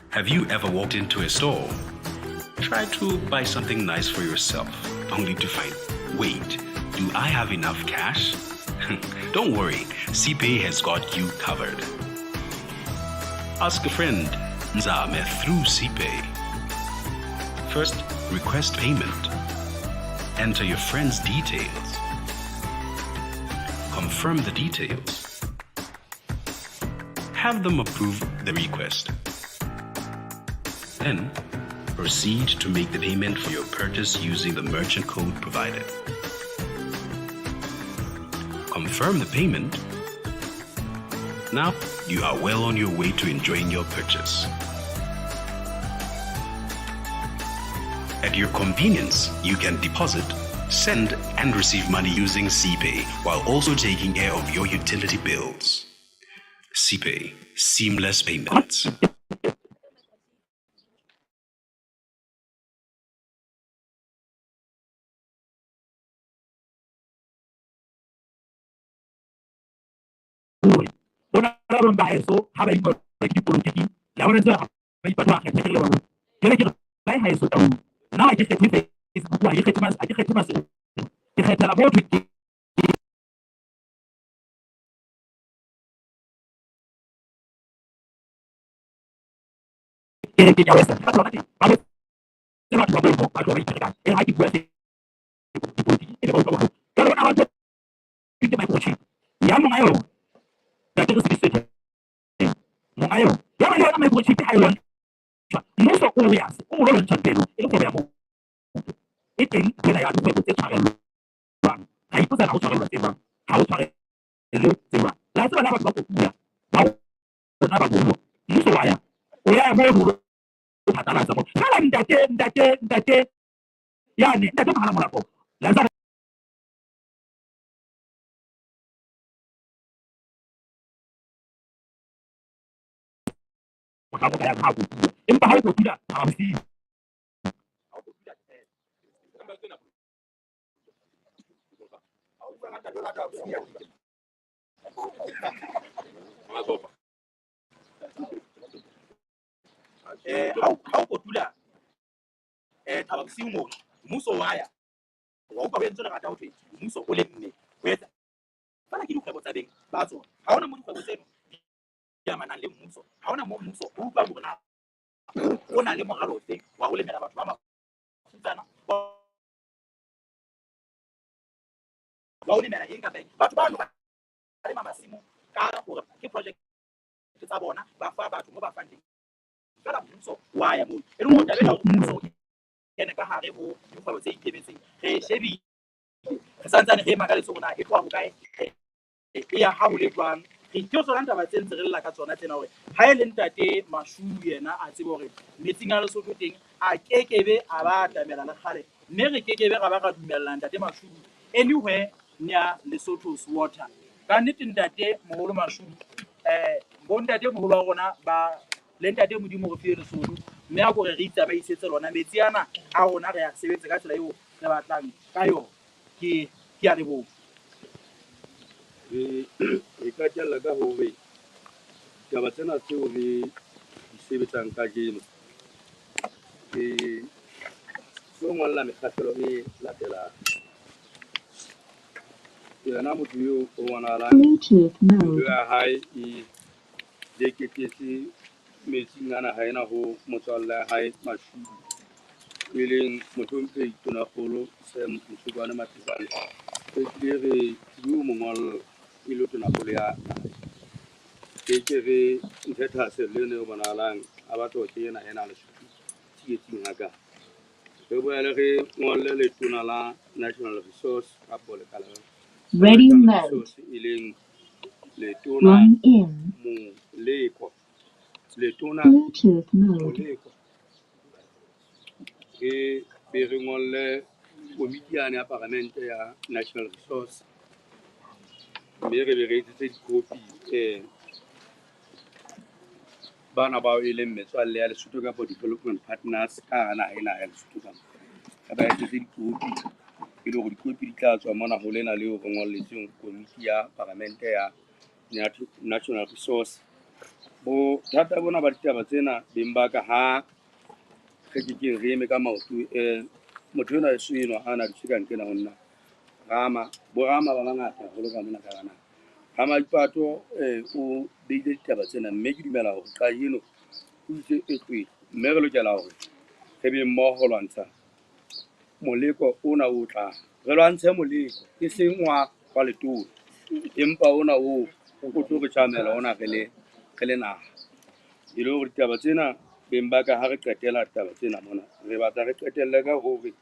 Have you ever walked into a store, tried to buy something nice for yourself, only to find, wait, do I have enough cash? Don't worry, CPay has got you covered. Ask a friend, Nzame, through CPay. First, request payment. Enter your friend's details. Confirm the details. Have them approve the request. Then, proceed to make the payment for your purchase using the merchant code provided. Confirm the payment. Now, you are well on your way to enjoying your purchase. At your convenience, you can deposit, send, and receive money using CPay while also taking care of your utility bills. CPay, seamless payments. Hore bona ba bang ba heso ha ba ingola ke dipolotiki le a bona tsela ba ipatla ba kgetha ke le ba rona. Jwale ke re ba e haeso taung, nna ha ke kgethe Facebook, ha ke kgethe ha ke kgethe Maseru, ke kgethela motho ke kerekeng ya Western. Ba tloha teng ba botse batho ba mono, ba tloha ba ipherekanya. E re ha ke bua se dipolotiki e be ba utlwa bohloko. Jwale bona ba ntho ke microchip ya monga yona, ntate re sebedisitse monga yona. Jwale le yona microchip ha e lwantshwa, mmuso o ya o lo lwantsha ntho eno e le kgwebo ya motho. E teng nthwena ya dikgwebo tse tshwarellwang. Ra ipotsa ha ho tshwarellwa tse jwang, ha ho tshwarellwe tse jwang. Le a tseba le ha batho ba kotula ba rona ba moruo, mmuso wa ya o ya mono o lo phatlalatsa mo. Fela ntate ntate ntate yane ntate Mohala Molapo la tseba mohla o ka yang ha kotula, empa ha o kotula ha bosiu. Ha o kotula Thaba Bosiu mono, mmuso wa ya wa utlwa ho entswe lerata ho thwe mmuso o lemme ho etsa fela ke dikgwebo tsa beng ba tsona. Ha hona mo dikgwebo tseno di amanang le mmuso, ha hona mo mmuso o utlwang hore na o na le moralo ofe wa ho lemela batho ba mafutsana, wa ho lemela eng kapa eng. Batho bano ba lema masimo ka hore ke project tsa bona, ba fa batho mo ba fang teng. Fela mmuso wa ya moo, e leng hore taba ena hore mmuso o kene ka hare ho dikgwebo tse ikemetseng, re e shebile, re santsane re makaletse hore na e tloha hokae, e ya ha ho le jwang. Re ke tsona taba tse ntse re lla ka tsona tsena hore ha e le ntate Mashudu yena a tsebe hore metsing a Lesotho teng a kekebe a ba atamela le kgale, mme re kekebe ra ba ra dumella ntate Mashudu anywhere near Lesotho's water. Ka nnete ntate moholo Mashudu, bo ntate moholo wa rona ba le ntate Modimo re file Lesotho, mme a kore re itsamaisetse lona metsi ana a rona, re a sebetse ka tsela eo re batlang ka yona. Ke a leboha. Re qetella ka hore ditaba tsena tseo re di sebetsang kajeno, re tlo ngolla mekgahlelo e latelang. Yena motho eo o bonahalang Bluetooth pelo mode. ya hae e leketetse metsing a naha ena ho motswalle wa hae Mashudu, e leng mohlomphehi Tonakgolo Sam Motsuenyane Matekane. Re tlile re tlile ho mo ngolla e le tonakgolo ya naha. Ke ke re ntshe thahasello eno e bonahalang a batla ho kenya naha ena ya Lesotho tsietsing hakana. Re boele re ngolle letona la National Resource kapo lekala la Ready National mode. Resource e leng letona Line in. Moleko. Letona Bluetooth mode. Moleko. Re be re ngolle komiti yane ya paramente ya National Resource, mme re be re etsetse dikopi bana bao e leng metswalle ya Lesotho kapa development partners ka hara naha ena ya Lesotho ka mona. Re ba etsetse dikopi e le hore dikopi di tla tswa mona ho lena leo re ngolletsweng komiti ya paramente ya National Resource. Bothata bona ba ditaba tsena beng ba ka ha re kekeng re eme ka maoto, motho enwa heso enwa a na dutse ka nqena ho nna, Rama, bo Rama ba bangata haholo ka mona ka hara naha. Ramaipato o beile ditaba tsena, mme ke dumela hore kajeno o itse e tlohile, mme re lokela hore re be mmoho ho lwantsha moleko ona o tlang. Re lwantshe moleko e seng wa letona, empa ona o o tlo re tjamela ona re le naha. E le hore ditaba tsena beng ba ka ha re qetela ditaba tsena mona, re batla re qetelle ka hore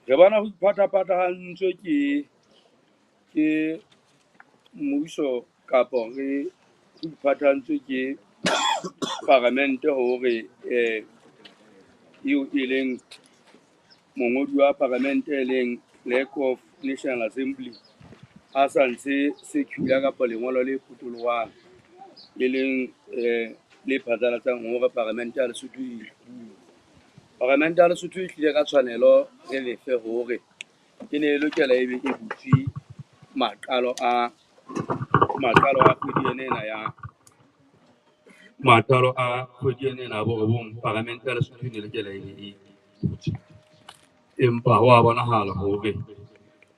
re bona ho iphathaphathahantswe ke mmuso kapo re ho iphathahantswe ke paramente hore eo e leng mongodi wa paramente e leng Clerk of National Assembly a sa ntshe circular kapa lengolo le potolohang e leng le phatlalatsang hore paramente ya Lesotho e bule. Paramente ya Lesotho e tlile ka tshwanelo re lefe hore e ne e lokela ebe e butswe maqalo a kgwedi ena ya maqalo a kgwedi ena ya borobong. Paramente ya Lesotho e ne lokela ebe e butswe, empa ho a bonahala hore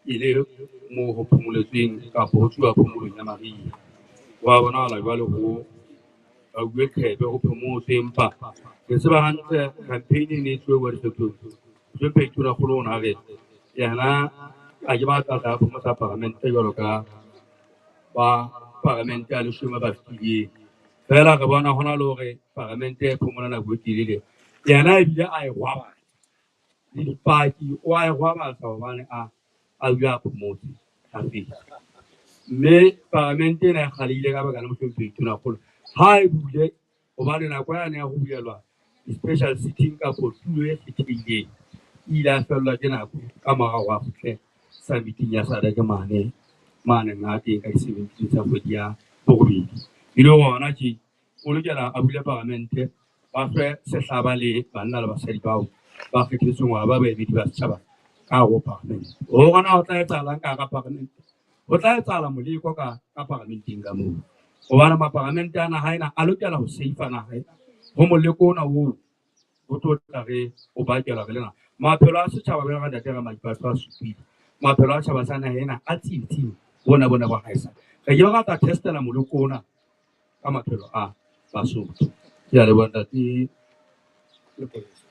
e le moo ho phomoletsweng kapa ho tsuwa phomolong ya mariha. Ho a bonahala jwale ho bauwe qhepe ho phomotswe, empa re tseba hantle campaign e ne e tluwa difetoho. Mohlomphehi Tonakgolo o na re yena a ke batla tla phomotsa paramente jwalo ka ba paramente ya leshome ba fetileng. Feela re bona hona le hore paramente e phomola nako e telele, yena ebile a e rwabatsa le dipaki, o a e rwabatsa hobane a dula a phomotse kgafetsa. Mme paramente ena e kgalehile ka baka la mohlomphehi Tonakgolo ha e bule, hobane nako yane ya ho bulelwa special sitting kapo tulo e kgethehileng e ile a fellwa ke nako ka morao ho a kgutle summiting ya SADC mane nga teng ka di-17 tsa kgwedi ya borobedi. E le hona tje o lokela a bule paramente, ba fe sehlaba le banna le basadi bao ba kgethetsweng hore ba baemedi ba setjhaba ka hare ho paramente. Hore na ho tla etsahalang ka hara paramente, ho tla etsahala moleko ka paramenteng ka moo, hobane maparamente a naha ena a lokela ho seifa naha ena ho moleko ona oo o tlo tla re o bakelwa re le naha. Maphelo a setjhaba jwalo ka ntate Ramaipato a supile, maphelo a setjhaba sa naha ena a tsietsing bona bo haesale. Re ke ba tla testela moleko ona ka maphelo a Basotho. Ke a leboha ntate Lepolesa.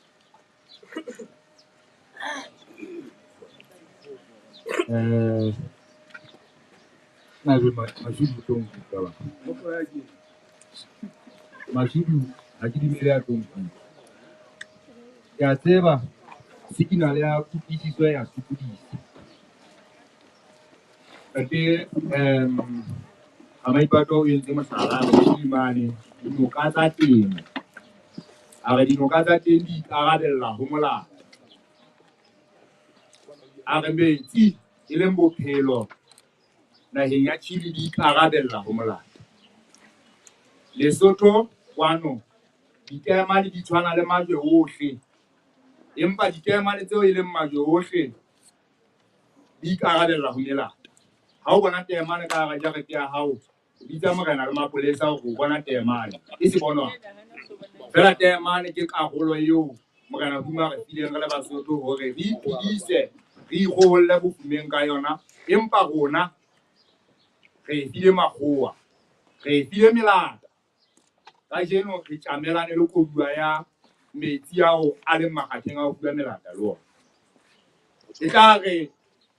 Na be Mashudu tlo nkutlwa ba. Mashudu ha ke dumele a tlo nkutlwa. Ke a tseba signal ya kutlwisiso ya sokodisa. Ntate Ramaipato o entse mohlala a re mane dinoka tsa temo. A re dinoka tsa teng di ikarabella ho molao. A re metsi e leng bophelo naheng ya Chile di ikarabella ho molao. Lesotho kwano ditaemane di tshwana le majwe ohle, empa ditaemane tseo e leng majwe ohle di ikarabella ho melata. Ha o bona taemane ka hara jarete ya hao, o bitsa morena le mapolesa hore o bona taemane e se bonwa. Feela taemane ke karolo eo morena Duma re fileng re le Basotho hore re iphedise, re ikgoholle bofumeng ka yona, empa rona re e file makgowa, re e file melata. Kajeno re tjamelane le koduwa ya metsi ao a leng makgatheng a ho fuwa melata le ona. E tla re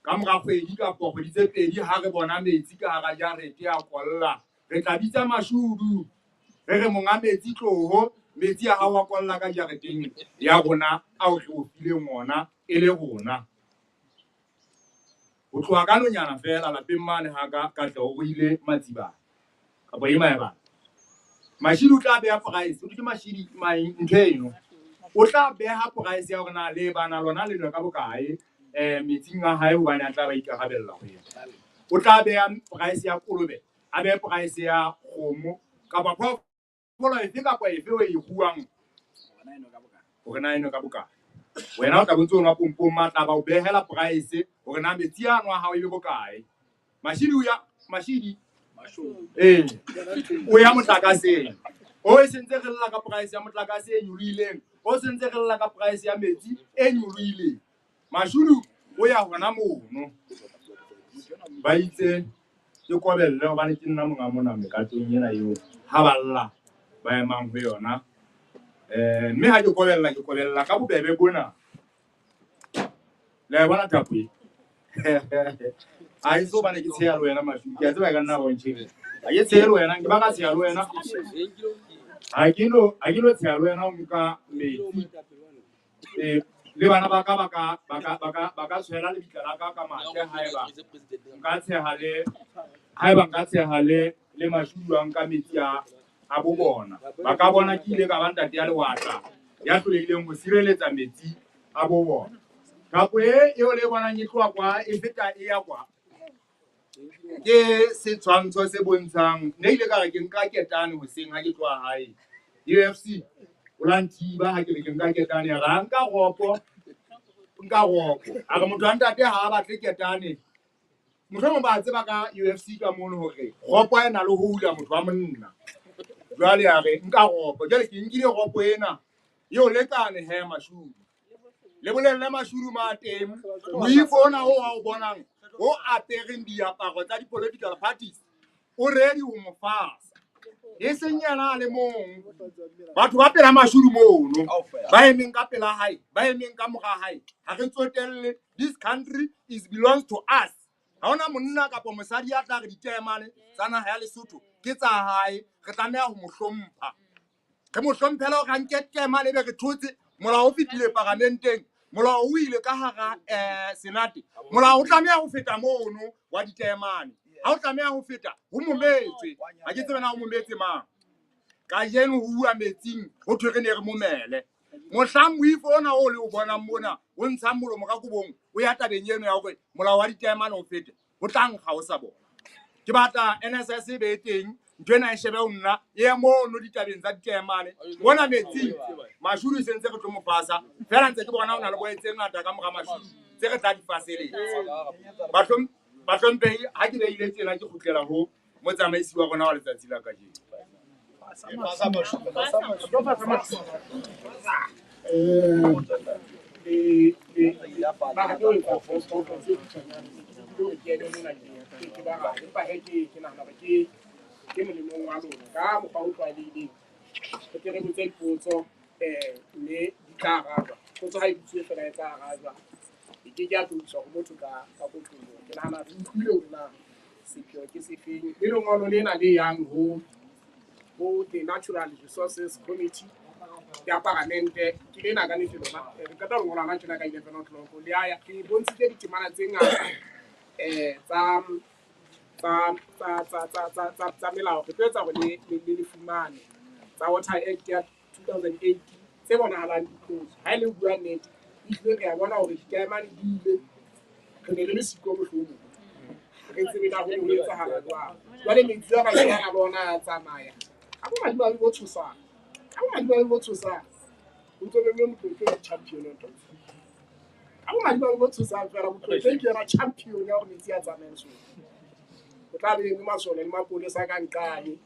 ka mora kgwedi kapa kgwedi tse pedi ha re bona metsi ka hara jarete a kolla, re tla bitsa mashudu, re re monga metsi tloho, metsi a hao a kolla ka jareteng ya rona ao re o fileng ona e le rona. Ho tloha ka nonyana feela lapeng mane ha ka Katleho o ile Matsibane kapa e Maebane. Mashidi o tla beha price, o ke Mashidi maeng ntho eno. O tla beha price ya hore na le bana lona le nwe ka bokae metsing a hae hobane a tla ba ikarabella ho yena. O tla beha price ya kolobe, a behe price ya kgomo kapa phoofolo efe kapa efe o e ruang hore na e nwe ka bokae. Wena o tla bo ntse o nwa pompong matla ba o behela price hore na metsi ano a hao e be bokae. Mashidi o ya Mashidi o ya motlakaseng. O e sentse re lla ka price ya motlakase e nyolohileng, o sentse re lla ka price ya metsi e nyolohileng. Mashudu o ya hona mono. Ba itse ke kobelle hobane ke nna monga mona mekatong ena eo ha ba lla ba emang ho yona. Mme ha ke kobella ka bobebe bona. Le a bona thapo e? Ha e so bane ke tsheya le wena Mashudu. Ke a tseba e ka nna bontšhe. Ha ke tshehe le wena, ke ba ka tsheya le wena. Ha ke no tsheya le wena o nka metsi. Le bana ba ka ba ka tshwela lebitla la ka ka mathe haeba nka tsheha le Mashudu a nka metsi a bo bona. Ba ka bona ke ile ka ba ntate ya lewatla ya hlolehileng ho sireletsa metsi a bo bona. Thapo e eo le bonang e tloha kwa e feta e ya kwa. Ke setshwantsho se bontshang ne ile ka re ke nka ketane hoseng ha ke tloha hae. UFC o la nthiba ha ke re ke nka ketane ya ra nka ropo. A re motho wa ntate ha a batle ketane. Mohlomong ba tseba ka UFC ka mono hore ropo e na le ho hula motho wa monna. Jwale a re nka ropo. Jwale ke nkile ropo ena eo lekane he Mashudu. Le bolelle Mashudu ma teng moifo ona o a o bonang o apereng diaparo tsa di-political parties o ready ho mo fasa. E seng yena a le mong. Batho ba pela Mashudu mono ba emeng ka pela hae, ba emeng ka mora hae. Ha re tsotelle, this country is belongs to us. Ha hona monna kapa mosadi ya tla re ditaemane tsa naha ya Lesotho ke tsa hae, re tlameha ho mo hlompha. Re mo hlomphela hore a nke taemane ebe re thotse molao o fetile paramenteng, molao o ile ka hara senate. Molao o tlameha ho feta mono wa ditaemane. Ha o tlameha ho feta ho mometswe. Ha ke tsebe na ho mometse mang. Kajeno ho uwa metsing ho thwe re ne re momele. Mohlang moifo ona o le o bonang mona o ntshang molomo ka kobong o ya tabeng eno ya hore molao wa ditaemane o fete, ho tla nkga ho sa bona. Ke batla NSS e be teng, ntho ena e shebe ho nna, e ye mono ditabeng tsa ditaemane. Mona metsing Mashudu sentse re tlo mo fasa. Feela ntse ke bona ho na le boe tse ngata ka mora Mashudu tse re tla di faseletsa. Bahlomphehi ha ke beile tsela ke kgutlela ho motsamaisi wa rona wa letsatsi la kajeno. Ke molemong wa lona ka mokgwa o tlwaelehileng. Re tle re botse dipotso mme di tla arajwa. Potso ha e botsuwe fela e tla arajwa. E ke ke ya tlohiswa ho motho ka kotloloho. Ke nahana re utlwile hore na sepheo ke sefeng. Le lengolo lena le yang ho the Natural Resources Committee ya paramente ke lena ka nnete lona. Re qeta ho ngola hona tjena ka 11 o'clock. Le a ya, re bontshitse ditemana tse ngata tsa melao. Re tlo etsa hore le fumane tsa Water Act ya 2008 tse bonahalang di tlotswe. Ha e le ho bua nnete, ehlile re a bona hore ditaemane di ile, re ne re le siko mohlomong. Re tsebe na ho ne ho etsahala jwang. Jwale metsi a bakeng a bona a tsamaya. Ha bomadimabe bo tshosang. Ha bomadimabe bo tshosang. Ho ntso beuwe Motlotleng champion o ntho. Ha bomadimabe bo tshosang fela Motlotleng ke yena champion ya hore metsi a tsamaye Lesotho. Ho tla be eme masole le mapolesa ka nqane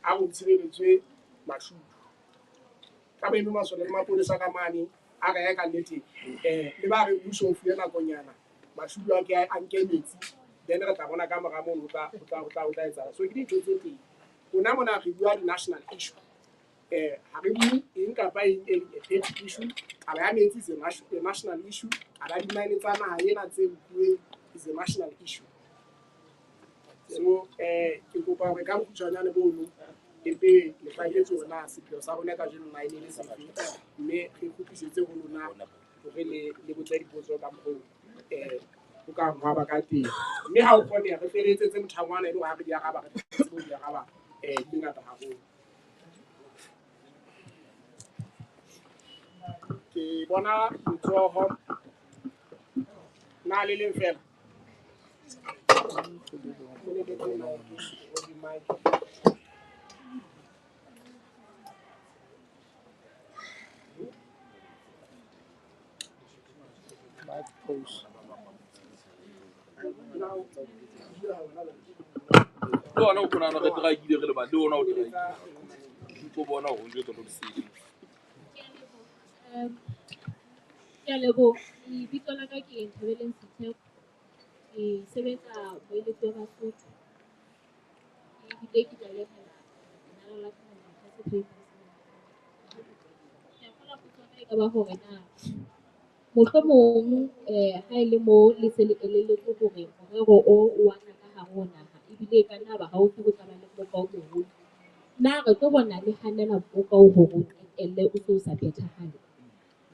a ho tshireletswe Mashudu. Tla be eme masole le mapolesa ka mane a re ka nnete le ba re mmuso o fuwe nakonyana Mashudu a ke a nke metsi then re tla bona ka mora mono ho tla etsahala. So ke dintho tse teng. Rona mona re bua di-national issue. Ha re bue eng kapa eng e leng a petty issue. Taba ya metsi is a national issue. Taba ya di-mine tsa naha ena tse nkuweng is a national issue. So ke kopa hore ka bokgutshwanyane bono empe le hlaketse hore na sepheo sa rona kajeno na e ne le sefe, mme re kgutlisetse ho lona hore le botse dipotso ka mokgo ho ka hwa ba ka teng. Mme ha o kgoneha re tle re etsetse mothangwana e le hore ha re di araba re tsebe ho di araba di ngata haholo. Ke bona letsoho na le leng fela. Le ona o kgona re trakile re le ba le ona o trakile. O bona hore o jwetsa lo lesedi. Ke a leboha. Lebitso la ka ke Nthabeleng Setheko. Ke sebetsa Moeletsi wa Basotho. Ebile ke tlalehela lenaneo la Ke a kgolwa potso ya ka e ka ba hore na mohlomong ha e le mo le se le elelletswe hore morero o wa tla ka hare ho naha ebile e ka nna ba haufi ho tla ba le mmoka o moholo. Na re tlo bona le hanela mmoka oo hore o qetelle o se o sa phethahale?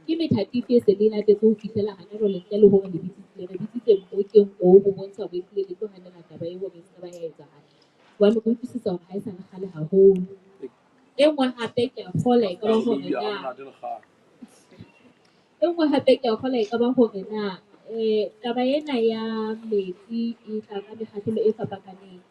Ke methati efe e se le e latetse ho fihlela hana jwale ntle le hore le re bitsitse mmokeng oo ho bontsha hore ehlile le tlo hanela taba eo hore e se ka ba ya etsahala. Hobane re utlwisisa hore ha e sa le kgale haholo. E nngwe hape ke a kgolwa e ka ba hore na e nngwe hape ke a kgolwa e ka ba hore na taba ena ya metsi e tla ka mekgahlelo e fapakaneng.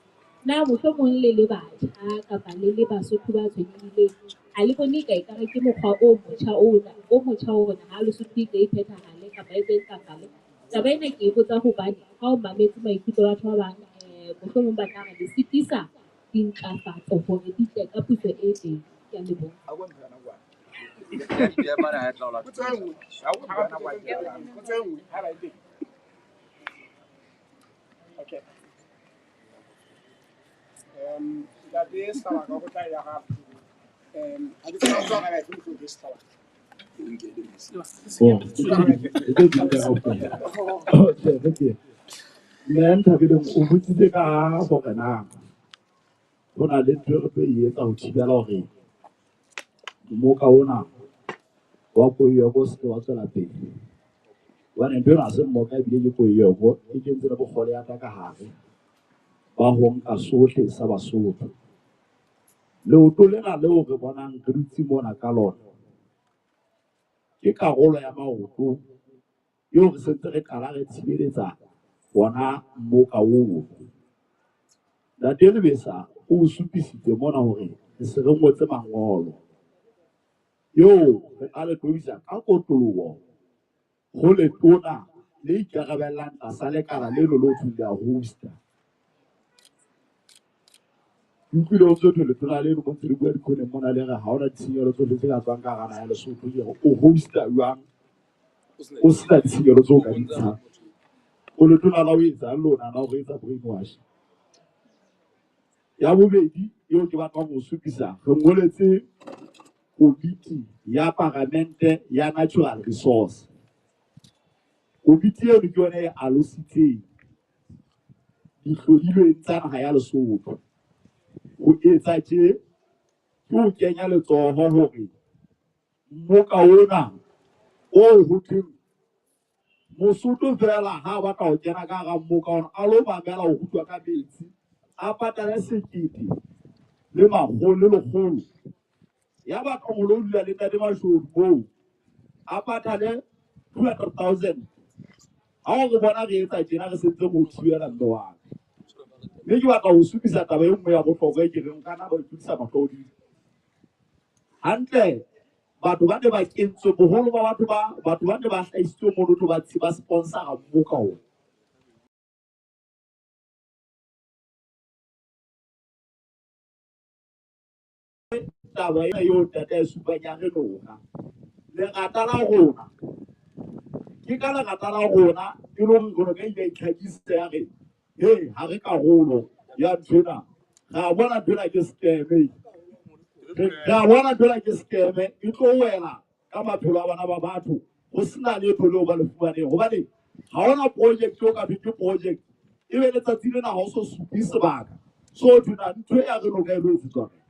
Na mohlomong le le batjha kapa le le Basotho ba tshwenyehileng, ha le bone ka ekare ke mokgwa o motjha o motjha o hore ha Lesotho e tle e phethahale kapa e tle e ntlafale. Taba ena ke e botsa hobane ha o mametse maikutlo a batho ba bang mohlomong ba tla re le sitisa dintlafatso hore di tle ka puso e teng. Ke a leboha. Potso e nngwe. Potso e nngwe haeba e teng. Okay. Ntate Sehlabaka o tla e araba. Ha ke tsebe o tlo araba efe mohlomong Sehlabaka. Mme Nthabeleng o botsitse ka hore na ho na le ntho e re tlo e etsa ho thibela hore mmoka ona wa Koiyoko o se ke wa tswela pele. Hobane ntho ena ha se mmoka ebile ke Koiyoko e kentse le bokgole ya ka hare ba ho nka sohle sa Basotho. Leoto lena leo re bonang re dutse mona ka lona ke karolo ya maoto eo re sentse re qala re tshireletsa ona mmoka oo. Ntate Lebesa o supisitse mona hore re se re ngotse mangolo eo re tla le tobisa ka kotloloho ho letona le ikarabellang tlasa lekala leno le ho thweng le a hosta. Ke utlwile ho ntso thwe letona leno mo ntse le bua dikhoneng mona le re ha hona ditshenyehelo tsohle tse ka tswang ka hara naha ya Lesotho. Ke re o hosta jwang o sena ditshenyehelo tseo ka di ntshang? O letona la ho etsang lona la ho re etsa brainwash? Ya bobedi eo ke batlang ho supisa, re ngoletse komiti ya paramente ya natural resource. Komiti eno ke yona e alositseng dihlodilweng tsa naha ya Lesotho. Ho etsa tje ke ho kenya letsoho hore mmoka ona oo ho thweng Mosotho fela ha a batla ho kena ka hara mmoka ona a lo mamela ho rutwa ka metsi, a patale 1 000 le 100. Ya batlang ho lo dula le ntate Mashodu moo a patale 200,000. Ha o re bona re etsa tjena re sentse re o thibela mme wa ka. Mme ke batla ho supisa taba e nngwe ya bohlokwa e ke reng nka na ba tlodisa mahlo hodimo. Hantle batho ba ne ba kentswe boholo ba batho ba batho ba ne ba hlahisitswe mono tlo ba ba sponsora mmoka ona. Taba ena eo ntate a e supang ya re lona. Lerata la rona ke ka lerata la rona e le hore rona ka ile ya itlhakisa ya re he ha re karolo ya nthwena. Ra bona nthwena ke scam. Re a bona ntho ena ke scam, e tlo wela ka maphelo a bana ba batho ho sena letho leo ba le fumaneng. Hobane ha hona project o ka thweng ke project, ebe letsatsi lena ha o so supe sebaka. So thwe na ntho e ya re noka e lo etsetswa kae?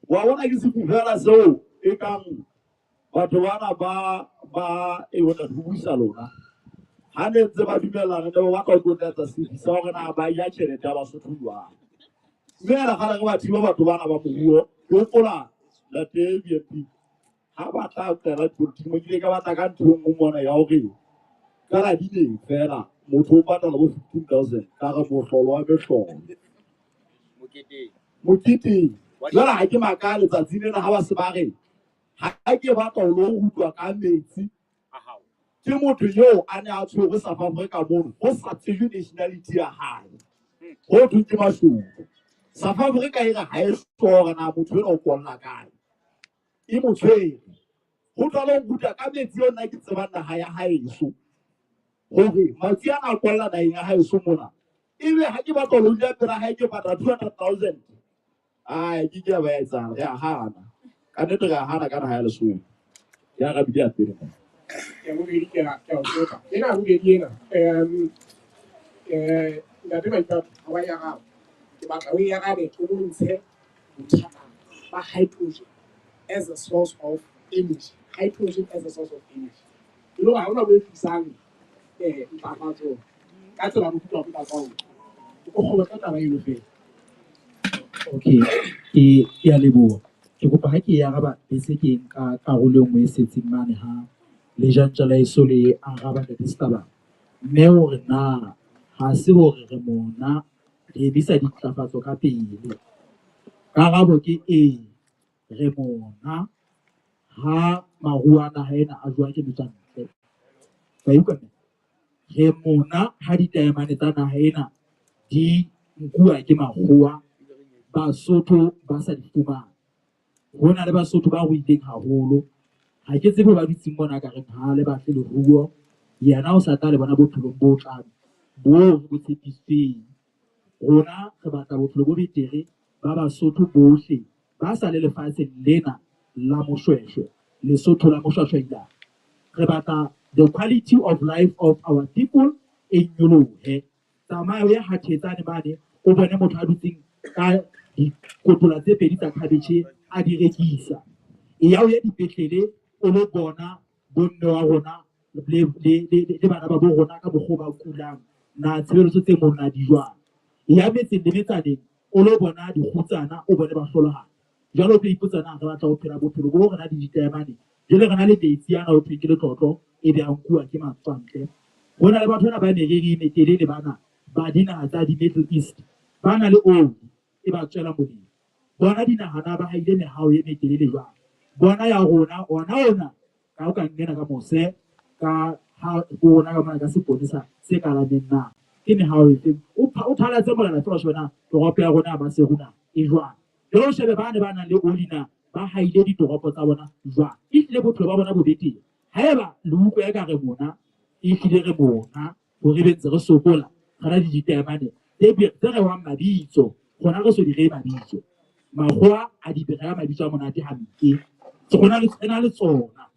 Wa bona ke sefu fela seo e kang batho bana ba ba e ho tla buisa lona. Ha ne ntse ba dumellana ne ba batla ho tlo tlatsa sefi sa hore na ba ja tjhelete ya Basotho jwang. Mme re kgale re ba thiba batho bana ba moruo. Ke hopola ntate BMP ha ba tla qela dipolotiki mo ke ile ka batla ka ntho e nngwe mona ya hore ka la dineng fela motho o patala bo 15,000 ka re mohlolo wa mehlolo. Moketeng. Jwale ha ke maka letsatsi lena ha ba se ba re ha ke batla ho lo rutwa ka metsi ke motho eo a ne a tshwerwe South Africa mono ho sa tsejwe nationality ya hae, ho thweng ke Mashodu. South Africa e re ha e sure na motho enwa o kolla kae, e mo tshwere. Ho tla lo nruta ka metsi eo nna ke tsebang naha ya haeso hore metsi ana a kolla naheng ya haeso mona, ebe ha ke batla ho lo dula pela hae ke patala 200,000. Ai, ke ke ya ba etsahala, re a hana. Ka nnete re a hana ka naha ya Lesotho. Ya arabile ya pele mona. Ya bobedi ke a ke a o tsota. Ena ya bobedi ena ntate Maipato ha wa e araba. Ke batla o e arabe o bontshe bothata ba hydrogen as a source of energy. Hydrogen as a source of energy. E le hore ha hona bo e tlisang ntlafatso ka tsela ya mofuta wa botatsa. O kgobe ka taba eno fela. Okay, ke a leboha. Ke kopa ha ke e araba bese ke nka karolo e nngwe e setseng mane ha lejantja la heso le araba ntate Setabane. Mme hore na ha se hore re mona re emisa dintlafatso ka pele. Karabo ke ee, re mona ha maruo a naha ena a jowa ke metswantle. Wa utlwa mme? Re mona ha ditaemane tsa naha ena di nkuwa ke makgowa, Basotho ba sa di fumane. Ho na le Basotho ba ruileng haholo. Ha ke tsebe ba dutseng mona ka reng ha le batle leruo. Yena o sa tla le bona bophelong bo tlang bo re bo tshepisitsweng. Rona re batla bophelo bo betere ba Basotho bohle ba sa le lefatsheng lena la Moshweshwe, Lesotho la Moshwashwaila. Re batla the quality of life of our people e nyolohe. Tsamaya o ye Hathetsane mane o bone motho a dutseng ka dikotola tse pedi tsa cabbage a di rekisa. Eya o ye dipetlele o lo bona bomme wa rona le bana ba bo rona ka mokgwa o ba kulang, na tshebeletso tse mono na di jwang. Eya metseng le metsaneng o lo bona dikgutsana, o bone bahlolohadi. Jwale o tlo ipotsa na re batla ho phela bophelo bo rena le ditaemane, jwale re na le metsi ana ho thweng ke letlotlo, ebe a nkuwa ke matswantle. Ho na le batho bana ba meriri e metelele bana ba dinaha tsa di-Middle East, ba na le oli e ba tswela molemo. Bona dinaha na ba haile mehao e metelele jwang. Bona ya rona ona ona ka o ka nkena ka mose ka ha rona ka mona ka seponesa se kalameng na ke mehao efeng. O phalatse molala fela o shebe na toropo ya rona ya Maseru na e jwang. Jwale o shebe bane ba nang le oli na ba haile ditoropo tsa bona jwang. Ehlile bophelo ba bona bo betere. Haeba le utlwa eka re mona, ehlile re mona hore ebe ntse re sokola, re na le ditaemane tse rehwang mabitso, rona re so di rehe mabitso. Makgowa a di reha mabitso a monate hampe. Rona re na le tsona.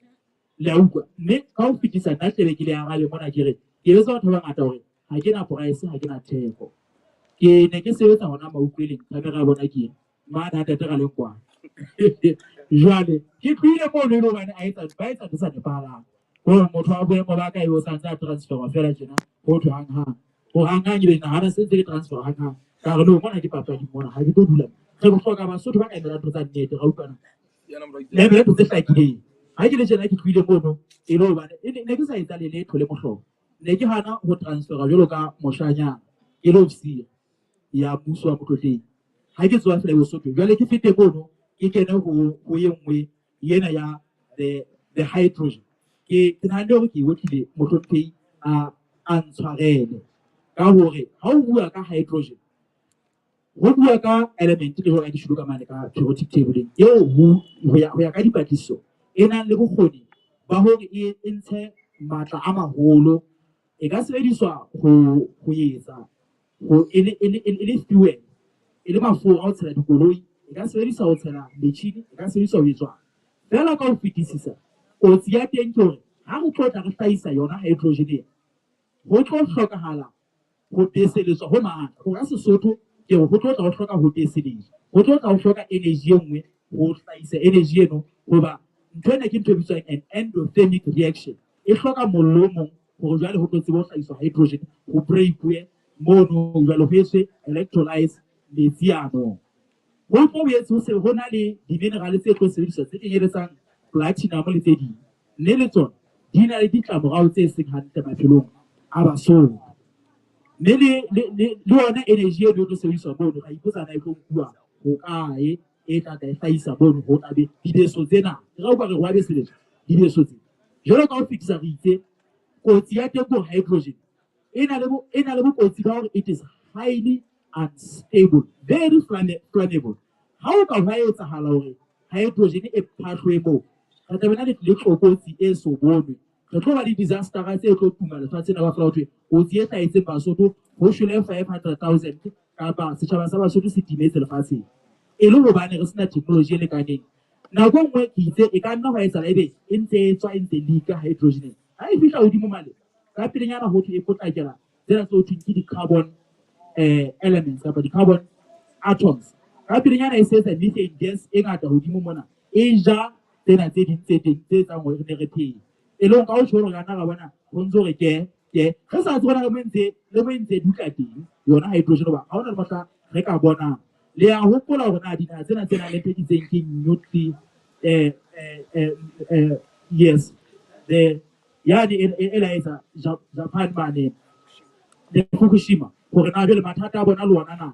Le a utlwa? Mme ka ho fetisa nna tlebe ke le arabe mona ke re, ke jwetsa batho ba bangata hore ha ke na price, ha ke na theko. Ke ne ke sebetsa hona Maukweleng, camera ya bona ke ena. Mane ha ntate Ralengwana. Jwale ke tlohile mono e le hobane a etsa ba etsa ntho sa nepahalang. Hore motho wa boemo ba ka eo o santse a transferwa fela tjena ho thwe hang hang. Ho hang hang ebe nahana se ntse ke transfer hang hang. Ka re no mona ke papadi mona ha ke tlo dula. Re hloka Basotho ba ka emelang ntho tsa nnete ra utlwana. Le emela ntho tse hlakileng. Ha ke le tjena ke tlohile mono e le hobane ne ke sa etsa le letho le mohlolo. Ne ke hana ho transferwa jwalo ka moshanyana ke le officer ya mmuso wa Motlotleng. Ha ke tsoha fela Bosotho jwale ke fete mono ke kene ho e nngwe ena ya the hydrogen. Ke nahanne hore ke e otlile mohlomphehi a ntshwarele ka hore ha o bua ka hydrogen, ho bua ka element le hore ke shilo ka mane ka periodic table eo ho ya ka dipatlisiso e nang le bokgoni ba hore e ntshe matla a maholo. E ka sebediswa ho etsa ho e le fuel, e le mafura a ho tshela dikoloi, E ka sebediswa ho tshela metjhini, e ka sebediswa ho etswang. Feela ka ho fetisisa, kotsi ya teng ke hore ha re tlo tla re hlahisa yona hydrogen ena, ho tlo hlokahala ho beseletswa ho matla. Hore ka Sesotho ke hore ho tlo tla ho hloka ho beseletswa. Ho tlo tla ho hloka energy e nngwe ho hlahisa energy eno, hoba ntho ena ke ntho e bitswang an endothermic reaction. E hloka mollo o mong hore jwale ho tlo tsebe ho hlahiswa hydrogen, ho break-we mono jwale ho etswe electrolyze metsi ano. Ho tlo boetse ho se ho na le di-mineral tse tlo sebediswa tse kenyeletsang platinum le tse ding, mme le tsona di na le ditlamorao tse seng hantle maphelong a Basotho. Mme le yona energy eno e tlo sebediswa mono, ra ipotsa na e tlo nkuwa hokae e tla tla e hlahisa mono ho tla be dibeso tsena. Re utlwa re wa beseletswa dibeso tse. Jwalo ka ho fetisa re itse kotsi ya teng ke hore hydrogen e na le bo, e na le bokotsi ba hore it is highly unstable, very flammable. Ha o ka hwa etsahala hore hydrogen e phahloe moo, re tla be na le tlokotsi e so bonwe. Re tlo ba le disaster tse tlo tuma lefatsheng la kaofela ho thwe kotsi e hlahetseng Basotho, ho shwele 500,000 kapa setjhaba sa Basotho se timetse lefatsheng. E le hobane re sena technology e lekaneng. Nako e nngwe ke itse e ka nna hwa etsahala ebe e ntse e tswa e ntse leak-a hydrogen. Ha e fihla hodimo mane, ka pelenyana ho thwe e potlakela tsena tse ho thweng ke di-carbon elements kapa di-carbon atoms. Ka pelenyana e se etsa methane gas e ngata hodimo mona, e ja tsena tse ding tse teng tse etsang hore re ne re phele. E leng ka ho tjho hore re ka nna ra bona ho ntso re ke ke re sa tsebe hore le mo e ntse dutla teng yona hydrogen, hoba ha hona le mohla re ka bonang. Le a hopola hore na dinaha tsena tse nang le ntho e itseng ke nuclear yes, the yane e la etsa Japan mane le Fukushima, hore na jwale mathata a bona le ona na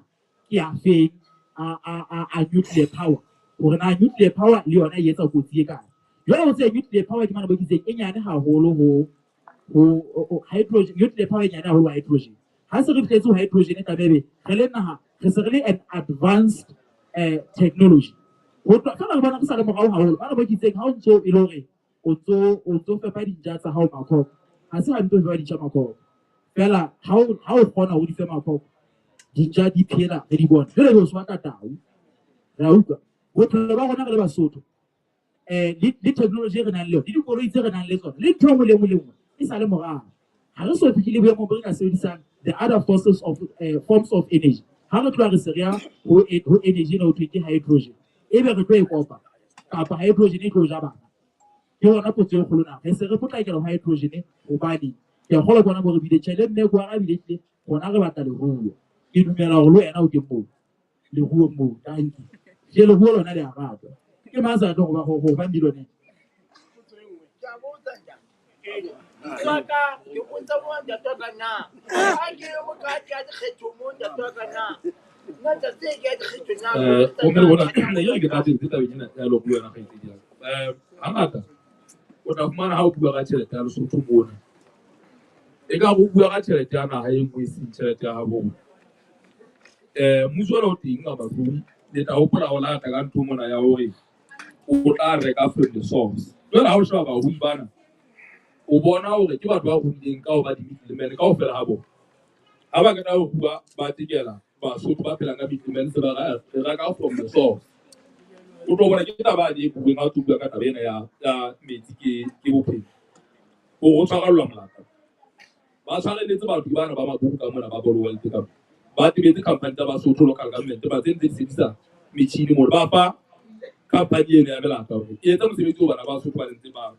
ke a feng a nuclear power, hore na nuclear power le yona e etsa kotsi e kae. Jwale ho tseba nuclear power ke mane bo kitseng e nyane haholo ho hydrogen, nuclear power e nyane haholo ho hydrogen. Ha se re fihletse ho hydrogen e tlabe ebe re le naha, re se re le an advanced technology. Ho tloha feela re bona re sa le morao haholo, mane bo kitseng ha o ntso e le hore o ntso fepa dintja tsa hao makhoko, ha se hantle ho fepa dintja makhoko. Feela ha o kgona ho di fe makhoko, dintja di phela re di bone. Jwale re o swata tau, re a utlwa. Bophelo ba rona re le Basotho, le technology e re nang le yona, le dikoloi tse re nang le tsona, le ntho e nngwe le nngwe le nngwe e sa le morao. Ha re so fihlile boemong bo re ka sebedisang the other forces of forms of energy. Ha re tloha re se re ya ho energy ena ho thwe ke hydrogen, ebe re tlo e kopa kapa hydrogen e tlo ja bana. Ke yona potso e kgolo na re se re potlakela ho hydrogen hobane ke a kgolwa ke ona bo re bile tjhe le mme ko arabile hlile rona re batla leruo. Ke dumela hore le wena o teng moo leruo moo, tanki je leruo lona le a ratwa. Ke mang sa tlong ho ba millionaire? Ke botsa mo ntate wa ka na ha ke mokati ya dikgetho mo ntate wa ka na nna tsatsi e ke ya dikgetho na. Gomme le bona ne ke re ke tla tse tabeng ena ya leruo yona kgaitsedi ya ka. Hangata o tla fumana ha o bua ka tjhelete ya Lesotho mona, e ka re o bua ka tjhelete ya naha e nngwe e seng tjhelete ya habo rona. Mmuso ona o teng ka matlung, le tla hopola o lata ka ntho mona ya hore o tla reka from the source. Jwale ha o sheba barui bana, o bona hore ke batho ba ruileng ka ho ba di-middlemen kaofela ha bona. Ha ba qeta ho rua, ba tekela Basotho ba phelang ka middlemen, se ba re reka from the source. O tlo bona ke taba e bueng ha o tlo bua ka taba ena ya metsi ke bophelo. Hore o tshwarellwa molato. Ba tshwarelletse batho bana ba maburu ka mona ba Bolowealth ka mona. Ba tebetse company tsa Basotho local government ba tse ntse di sebedisa metjhini mona. Ba fa company eno ya melata hore e etse mosebetsi o bana ba Basotho ba ntse ba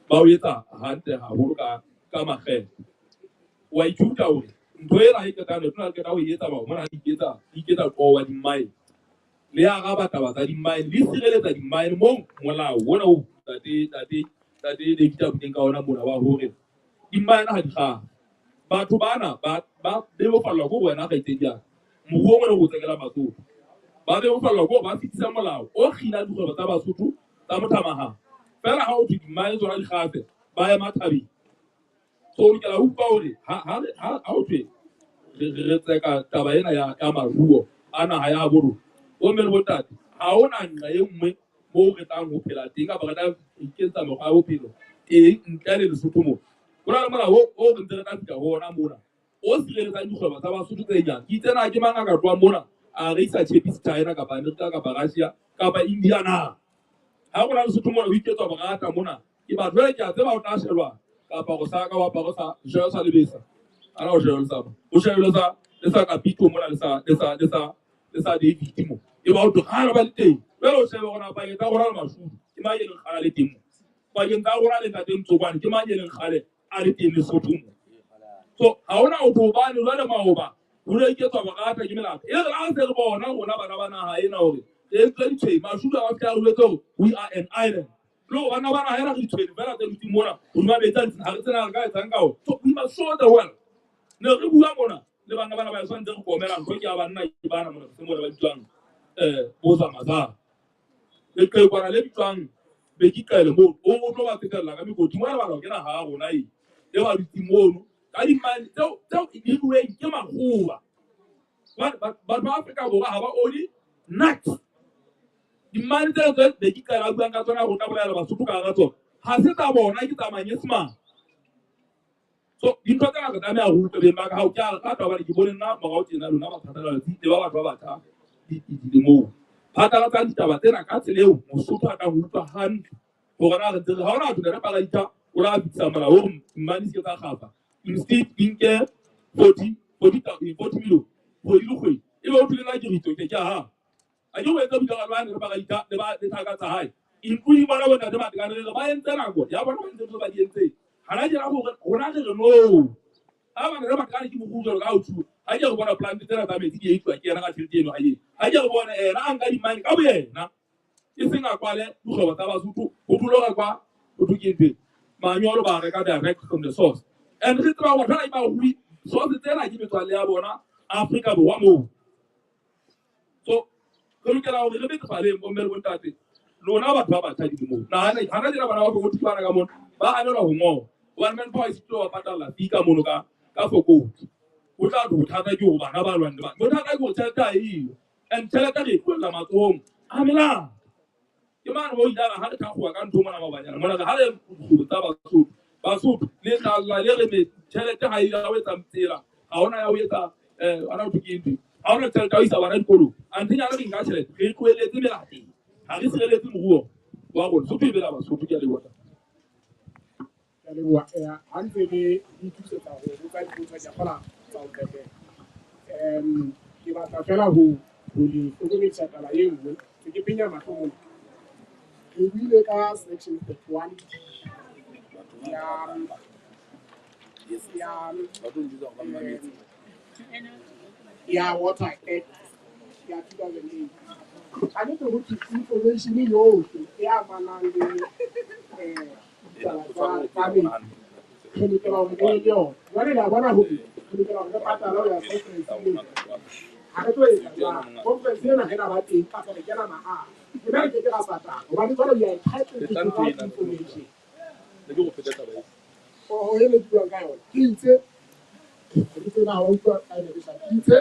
o etsa hantle haholo ka makgethe. Wa ithuta hore ntho ena e qetang le tla qeta ho etsa bao mona di iketsa qowa di-mine. Le araba taba tsa di-mine, le sireletsa di-mine moo molao ona o tate David a buileng ka ona mona wa hore di-mine ha di kgahle. Batho bana ba bebofallwa ke hore wena kgaitsedi ya ka, moruo mona o tsekela Basotho. Ba bebofallwa ke hore ba fetisa molao o kginang dikgwebo tsa Basotho tsa mothamahang. Feela ha ho thwe di-mine tsona di kgahle, ba ema thabeng. So o lokela ho utlwa hore ha ho thwe re tseka taba ena ya maruo a naha ya habo rona, bomme le bontate, ha hona nqa e nngwe moo re tlang ho phela teng kapa re tla iketsetsa mekgwa ya bophelo teng ntle le Lesotho mona. Ho na le molao o re ntse re tla fihla ho ona mona o sireletsang dikgwebo tsa Basotho tse nyane. Ke itse na ke mang a ka tlohang mona A re isa tjhepisi China kapa America kapa Russia kapa India na? Ha rona Lesotho mona ho iketswa borata mona ke batho. Jwale ke a tseba o tla shelwa kapa go sa ka wa apara sa jelo sa lebesa. Ana o jelo sa o jelo sa le sa Kapito mona le sa le sa le sa le sa David mo. E ba o tlo kgala ba le teng. Jwale o shebe hore pakeng tsa rona le Mashudu ke mang e leng kgale le teng mo. Pakeng tsa rona le Ntate Mtsokwane ke mang e leng kgale a le teng Lesotho mo. So ha hona ho hobane jwale maoba ho ne iketswa borata ke melato. E re ha se re bona rona bana ba naha ena hore re entswe ditshwene, Mashudu a fihla a re jwetse hore we are an island. Le hore bana ba naha ena re ditshwene fela tse dutseng mona hodima metsi a ntseng ha re tsena re ka etsang ka ona. So we must show the world. Ne re bua mona le bana bana ba tshwanetse re komela ntho ke ya banna ke bana mona se mona ba bitswang bo Zamazama. Leqhekwana le bitswang Bheki Cele moo o tlo ba tsetella ka mekoti mona bana ho kena ha rona e e ba dutseng mono ka dimane tseo tseo di ruweng ke makgowa. Batho ba Afrika Borwa ha ba own nuts. Dimane tsena tse Bheki Cele a buang ka tsona ho tla bolela Basotho ka hara tsona ha se tsa bona, ke tsa Manyesemane. So dintho tsena re tlameha ho utlwa beng ba ka hao ke a rata hobane ke bone nna morao tjena lona ba phatlalatsi le ba batho ba batjha dilemong. Phatlalatsang ditaba tsena ka tsela eo Mosotho a ka ho utlwa hantle hore na re ntse re ha hona batho re palaita o la fitisa molao hore mmane se ke tsa kgafa. Instead di nke 40 40 40 million kgwedi le kgwedi. Ebe o thule nna ke re itse ke ha. A ke o etsa boikarabelo ba ne re palaita le ba le thaka tsa hae. Including bona bo ntate Matekane re ba entse nako ya bona ba entse ntho ba di entseng. Hana tjena hore rona re re no. Ha bana re Matekane ke moruo jwalo ka ha o tjhuwa. Ha ke re bona plant tsena tsa metsi di etsuwa ke yena ka tjhelete eno ha e. Ha ke re bona ena a nka dimane ka boyena. E seng a kwale dikgwebo tsa Basotho ho dula ho rekwa ho thwe ke ntho manyolo ba reka direct from the source. And re tseba hore batho ba rui source tsena ke metswalle ya bona Afrika Borwa moo. So re lokela hore re betsefaleng bomme le bontate lona batho ba batjha dilemong. Nahana hana tjena bana ba Bokoti bana ka mona ba hanelwa ho ngola hobane manpower e sitile ho ba patalla fee ka mono ka ka fokotsi. O tla re bothata ke hore bana ba lwanne ba. Bothata ke hore tjhelete ha eyo. And tjhelete re e tlohella matsohong a melao. Ke mane ho ile ha re thakgowa ka ntho mona maobanyana mona ha re dikgobo tsa Basotho. Basotho le tla lla le re me tjhelete ha e ya ho etsa tsela, ha hona ya ho etsa ana ho thwe ke eng? Ha hona tjhelete ya ho isa bana dikolong. Anthe nyana re nka tjhelete re e tlohelletse melateng. Ha re sireletse moruo wa rona. Sotho e bela Basotho ke a leboha. Ke a leboha. Ha ntse re itokisetsa ho botsa dipotso ke a kgola tsa ho qetela. Ke batla fela ho le hlokomedisa taba e nngwe. Se ke penya mahlo mona. Re buile ka section 31 ya Water Act ya 2008. Tshwanetse ho thwe information yohle e amanang le ditaba tsa metsi re lokela hore re be le yona. Jwale le a bona hore re lokela hore re patale ho ya conference ena. Ha re tlo etsa jwang? Conference ena ha ena ba teng kapa re kena mahala. Rona re keke ra patala hobane jwale we are entitled to that information. Oho e le ke buang ka yona. Ke itse re tsena ha wa utlwa ka ene ke itse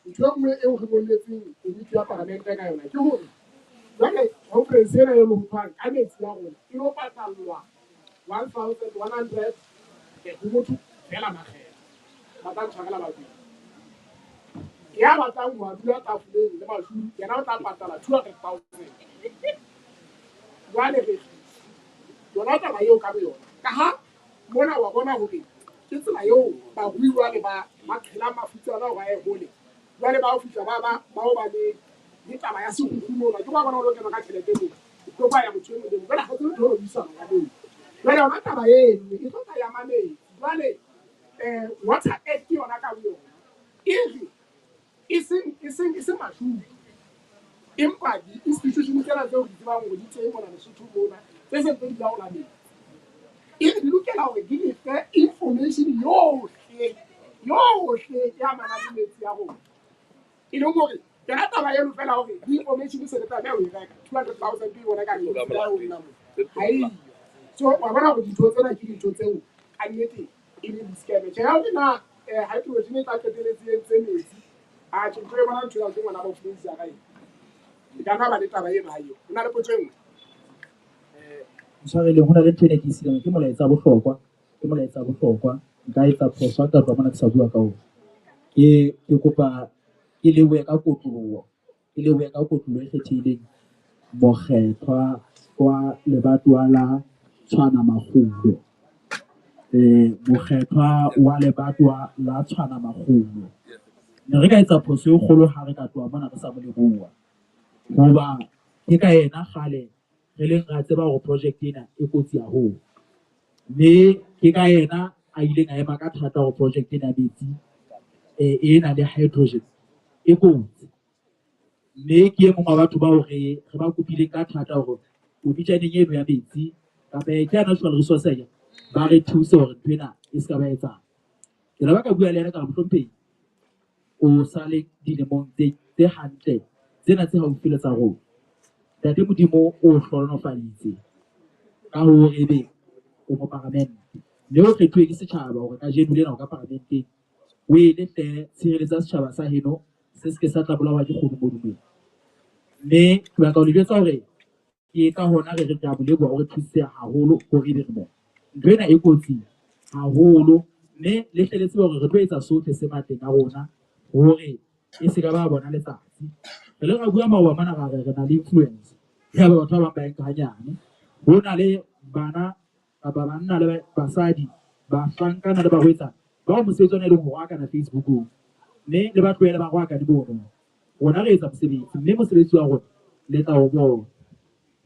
ntho e nngwe eo re ngolletseng komiti ya palamente ka yona ke hore jwale conference ena e le ho ka metsi ya rona e lo patallwa 1100 ho motho fela makgetho. Ba tla ntshwarela babedi. Ya batlang ho dula tafoleng le Mashudu yena o tla patala 200,000. Jwale re yona taba eo ka boyona. Ka ha mona wa bona hore ke tsela eo barui jwale ba qhelang mafutsana hore a ye hole. Jwale ba o fihla ba ba ba le taba ya sekgukgu mona. Ke ba bona o lo kena ka tjhelete moo. O tlo baya motho e mong le mong. Jwale ha tsebe ntho e buisana ka moo. Jwale yona taba eno e tlo tla ya metsi. Jwale Water Act yona ka boyona e re e seng Mashudu empa di-institution tsena tseo re di tsebang hore di teng mona Lesotho mona tse seng tse di laola metsi. E re di lokela hore di le fe information yohle yohle e amanang le metsi ya rona. E leng hore yona taba eno fela hore di-information se re tlameha ho e reka 200,000 ke bona ka re ya rona mo. Ha eyo. So wa bona hore dintho tsena ke dintho tseo ka nnete e leng di-scam. Tjhe ha hore na hydrogen e tla qetelletse e entse metsi. Atjhe ntho e bona ntho eo ke ngwana ba fodisa ka eng. E ka nna ba le taba eno ha eo. Ho na le potso e nngwe? Ntshwareleng, ho na le ntho ene ke e sileng ke molaetsa bohlokwa, ke molaetsa bohlokwa. Nka etsa phoso ha nka tloha mona ke sa bua ka ona. Ke kopa Ke lebohe ka kotloloho, ke lebohe ka kotloloho e kgethehileng mokgethwa wa lebatowa la Tshwana Makgulo. Mokgethwa wa lebatowa la Tshwana Makgulo. Ne re ka etsa phoso e kgolo ha re ka tloha mona re sa mo leboha. Hoba ke ka yena kgale re leng ra tseba hore project ena e kotsi haholo. Mme ke ka yena a ileng a ema ka thata hore project ena ya metsi e na le hydrogen e kotsi. Mme ke e mong wa batho bao re ba kopileng ka thata hore komitjaneng eno ya metsi kapa ke ya natural resource akere, ba re thuse hore ntho ena e ska ba etsahala. Ke la ba ka bua le yena ka re mohlomphehi o sa le dilemong tse hantle tsena tse haufi le tsa rona. Ntate Modimo o hlohonolofaditse ka hore ebe o moparamente. Mme o kgethuwe ke setjhaba hore kajeno lena o ka paramenteng o ele hle tshireletsa setjhaba sa heno se seke sa tla bolawa ke kgodumodumo. Mme ke batla ho le jwetsa hore ke ka hona re re re a mo leboha o re thusitse haholo hore ebe re mona. Ntho ena e kotsi haholo mme le hle le tsebe hore re tlo etsa sohle se matleng a rona hore e se ka ba bona letsatsi. Re ile ra bua maoba mona ra re re na le influence. Yaba batho ba bang ba e nka hanyane. Ho na le bana kapa banna le basadi, bahlankana le barwetsana bao mosebetsi ona e leng ho roakana Facebookong. Mme le ba tlohele ba roakane mono. Rona re etsa mosebetsi mme mosebetsi wa rona le tla o bona.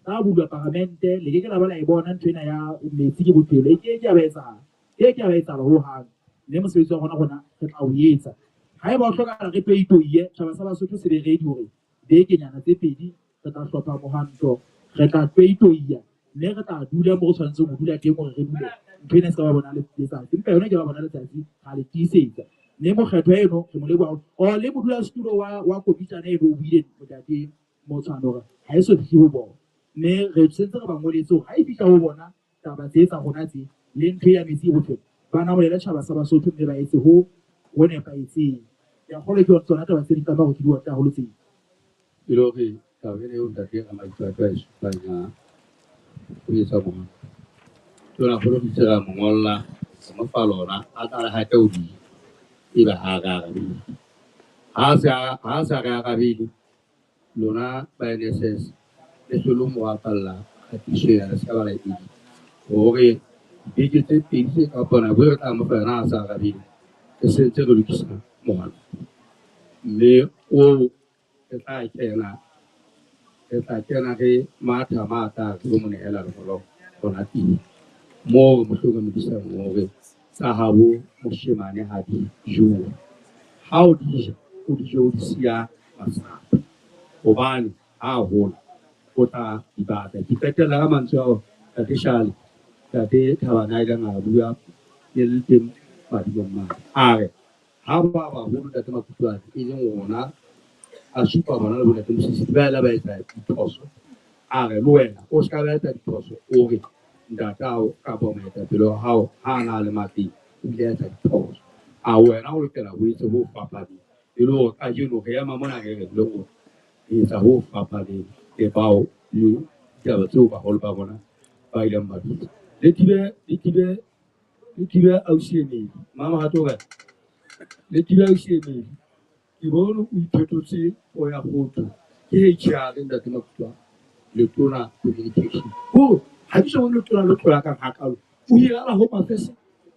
Tla bulwa paramente le ke ke la ba la e bona ntho ena ya metsi ke bophelo e ke ke ya ba etsahala. E ke ya ba etsahala hohang. Mme mosebetsi wa rona rona re tla o etsa. Haeba ho hlokahala re toitoiye tjhaba sa Basotho se be ready hore bekenyana tse pedi re tla hlopha mohwanto, re tla toitoiya mme re tla dula mo re tshwanetseng ho dula teng hore re dule ntho ena e se ka ba bona letsatsi. Empa yona e ke ba bona letsatsi ra le tiisetsa. Mme mokgethwa eno re mo leboha haholo. Oh, le modulasetulo wa komitjana eno o buile ntate Motshwane hore ha e so fihle ho bona. Mme re sentse re ba ngoletse hore ha e fihla ho bona taba tse tsa rona tse le ntho ya metsi e bophelo ba namolele tjhaba sa Basotho mme ba etse ho ho nepahetseng. Ke a kgolwa ke tsona taba tse di tlameha hore ke di otle haholo tseo. E le hore taba ena eo ntate Ramaitjwa a e supang ya ho etsa mohwanto. Tonakgolo re itse ra mo ngolla, re mo fa lona, a tla re hate hodimo ebe ha re arabele. Ha sa re arabele, lona ba NSS le hlolo mo bapalla kgatiso ena, le se ka ba la e edit. Hore dibeke tse pedi tse kapa nako e re tla mo fa yona ha sa arabele, re sentse re lokisa mohwanto. Mme oo re tla kena, re tla kena re matha matha re lo mo nehela lengolo hona teng. Moo re mo hlokomedisang hore tsa habo moshemane ha di jowe. Ha o di ja, o di je o di siya masapo. Hobane ha hola o tla di batla. Ke qetella ka mantswe ao Ntate Shale, Ntate Thabane a ileng a bua le le teng madulong mane. A re ha ba baholo Ntate Makutoane e leng rona a supa bona le bo Ntate Mosisili ba ile ba etsa diphoso. A re le wena o ska ba etsa diphoso, o re ntatao kapa moetapele wa hao ha a na le matleng o ile a etsa diphoso. A wena o lokela ho etse ho fapaneng e le hore kajeno re ema mona re re le rona re etsa ho fapaneng le bao le ditaba tseo baholo ba rona ba ileng ba di etsa. Le thibe ausi Emedi, mama ha tlo re le thibe ausi Emedi. Ke bone o iphetotse o ya kgotso ke HR ntate Makutoane letona communication. Hore ha ke so bone letona le tlola ka hakalo. O hirela Home Affairs,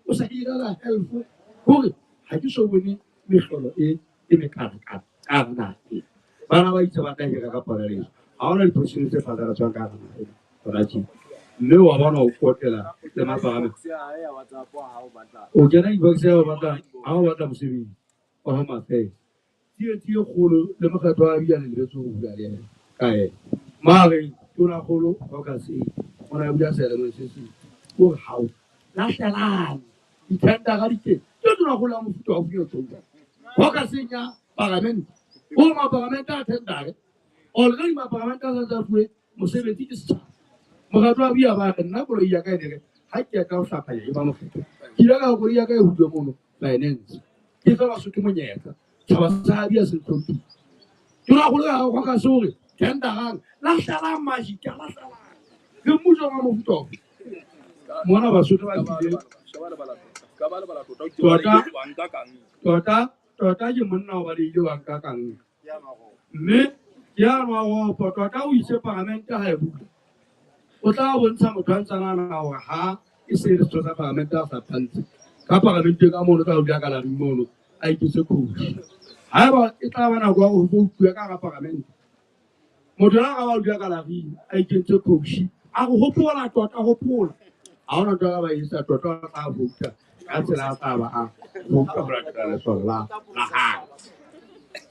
o sa hirela health. Hore ha ke so bone mehlolo e mekana ka hara naha ena. Bana ba itse ba tla hira ka polareso. Ha hona diposition tse phatlalatswang ka hara naha ena hona tje. Mme wa bona o kotela le maparamente. O kena inbox ya ha o batla mosebetsi wa Home Affairs. Tsietsi e kgolo le mokgatlo wa Abia le lebetse ho bula le yena ka yena. Mare tonakgolo Hawkins o ne a bula selemong se seng. O re hao lahlelang dithendara di teng. Ke tonakgolo ya mofuta wa Fuyo Chouka. Hawkins ya paramente. O maparamente a thendare. Already maparamente a santse a fuwe mosebetsi ke setjhaba. Mokgatlo wa Abia ba re nna koloi ya ka e ne re ha ke ya ka ho hlapanya e ba mokgetho. Ke ile ka koloi ya ka e hutwe mono finance. Ke fe Basotho monyetla. Tjhaba sa Abia se ntlhomphile. Tonakgolo ya Hawkins o re tenderang, lahlelang majika, lahlelang. Le mmuso wa mofuta ofe? Mona Basotho ba tlile. Tota, Tota ke monna o balehile wa nka ka nka. Mme ke a nwa ropo, tota o ise paramente ha e bula. O tla bontsha motho a ntsana na hore ha e se le setho sa paramente a sa phantshe. Ka paramente ka mono tla dula ka laring mono a iketse coach. Haeba e tla ba nako ya hore ho voutuwe ka hara paramente. Motho la ka ba dula ka laring a ikentse coach. A re hopola tota hopola. Ha hona ntho a ka ba etsa tota o tla vouta ka tsela a tla ba a vouta ho latela lesole la hae.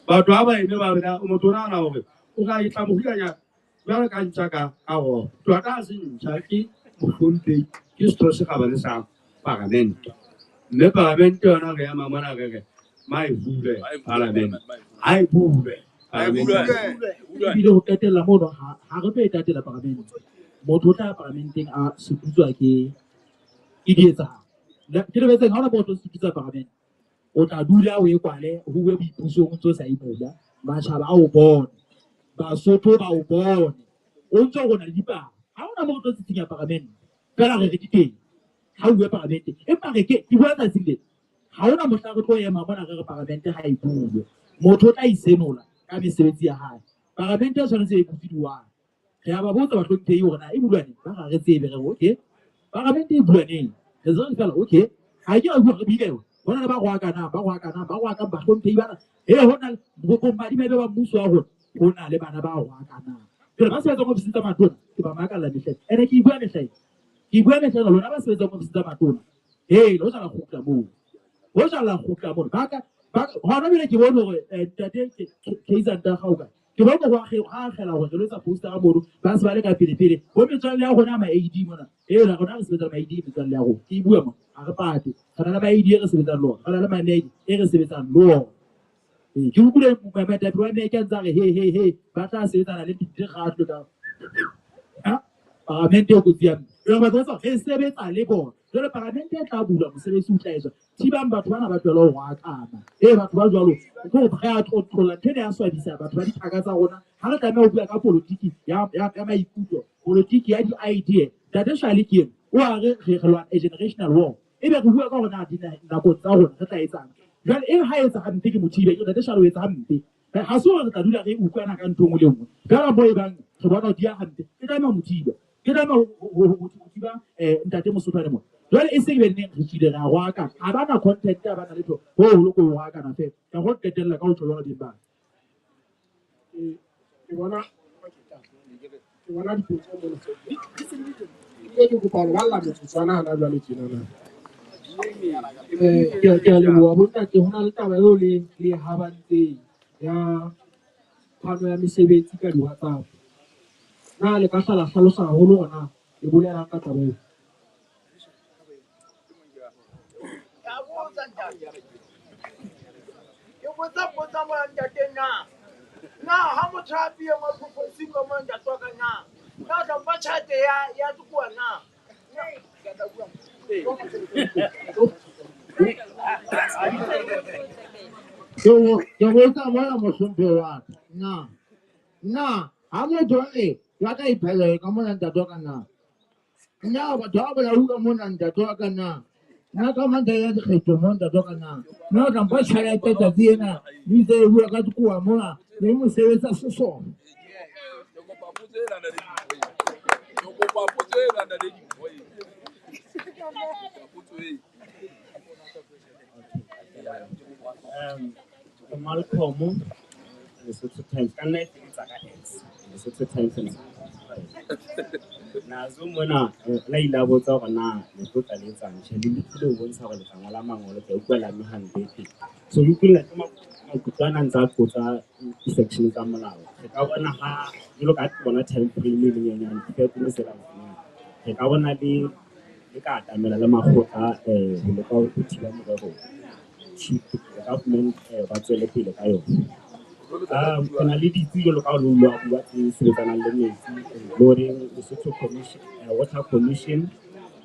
Batho ha ba eme ba re motho o nahana hore o ka e tla mo hulanya jwalo ka ntja ka ropo. Tota ha se ntja ke mohlomphehi ke setho se kgabane sa paramente. Mme paramente yona re ema mona re re maebulwe paramente. Ha e bulwe paramente. Ebile ho qetella mono ha re tlo e tatela paramente. Motho o tla paramenteng a sututswa ke dietsahalo. Ke lebetseng ha hona moo o tlo sututsa paramente. O tla dula o e kwale ho uwe boipusong o ntso sa e bula. Matjhaba a o bone. Basotho ba o bone. O ntso rona le dipalo. Ha hona moo o tlo tsitsinya paramente. Feela re re di teng. Ha uwe paramente. Empa re ke bua tsatsing lena. Ha hona mohla re tlo ema mona re re paramente ha e bulwe. Motho o tla isenola ka mesebetsi ya hae. Paramente e tshwanetse e butse di-one. Re a ba botsa bahlomphehi hore na e bulwa neng. Ba re tsebe re re okay. Paramente e bulwa neng? Re tsebe feela okay. Ha ke a bua re bile ho na le ba roakanang, ba roakanang, ba roakang bahlomphehi bana. Ho na le bomadimabe ba mmuso wa rona. Ho na le bana ba roakanang. Jwale ba sebetsang ofising tsa matona ke ba makalla mehleng. Ene ke bua mehleng. Ke bua mehleng lona ba sebetsang ofising tsa matona. Le ho jala kgutla moo. Ho jala kgutla moo. Ba ka hona bile ke bone hore ntate Kaizer Ntagauka. Ke bone ho akgela hore re lo etsa poster mono ba se ba le ka pele pele. Bo metswalle ya rona ma AD mona. La rona re sebetsa le ma AD metswalle ya rona. Ke bua mo ha re pate. Re na le ma AD e re sebetsang le ona. Re na le ma MEC e re sebetsang le ona. Ke utlwile moetapele wa MEC a ntse a re he ba tla sebetsana le dikgatlo ka paramente e kotsi ya mme. Jwale batho ba re sebetsa le bona. Jwale paramente e tla bulwa mosebetsi o tla etswa. Thibang batho bana ba tlohele ho roakana. Batho ba jwalo ke hore re a tlotlolla ntho ena ya swabisa batho ba dithaka tsa rona. Ha re tlameha ho bua ka politiki ya maikutlo, politiki ya di-idea. Ntate Shale ke eno o a re re lwana a generational war. Ebe re bua ka hore na dinakong tsa rona re tla etsang. Jwale e ha etsa hampe ke mothibe, ke ntate Shale o etsa hampe. Ha se hore re tla dula re utlwana ka ntho e nngwe le nngwe. Feela moo e bang re bona ho dia hampe, ke tlameha ho mothiba. Ke tlameha ho thiba ntate Mosotho ane mona. Jwale e se ke be neng re tswile re a roakana. Ha ba na content, ha ba na letho. Ho holo ke ho roakana feela. Ka go qetella ka ho tjho jwalo beng ba. Ke bona dipotso mona. Ebile ke kopa hore ba lla metsotswana hana jwale tjena na. Ke a leboha bontate, ho na le taba eo le e habantseng ya phano ya mesebetsi ka di-WhatsApp. Na le ka hla la hlalosa haholo hore na le bolelang ka taba eo? Ke botsa mona ntate na. Na ha motho a biye mo proposing ka mona ntate wa ka na. Na o tla mpa tjhelete ya tsokoa na. Ke botsa mona mohlomphehi wa ka. Na ha motho a re ya ka iphela ka mona ntate wa ka na. Na batho ba bolaula ka mona ntate wa ka na. Nna ka mantha ya dikgetho mo ntate wa ka na. Na o tla mpa tjhelete tsatsi ena le itse e bua ka dikoa mona le mosebetsi a sesole. Malcolm, Lesotho Times, ka nna e fetsa ka X, Lesotho Times and Nazo mona la ile a botsa hore na le tlo tla le etsang. Tjhe, le lekile ho bontsha hore le tla ngola mangolo, ke a utlwa la mme hampe teng. So ke utlwile ke maikutlo ana a ntse a qotsa di-section tsa molao. Re ka bona ha jwalo ka ke bona time frame e le nyenyane, difetole se la re ka bona le ka atamela le makgotla ho leka ho thiba morero. Chief government ba tswele pele ka yona. Re na le ditsi jwalo ka ha lo bua bua tse sebetsanang le metsi, including Lesotho Commission, Water Commission,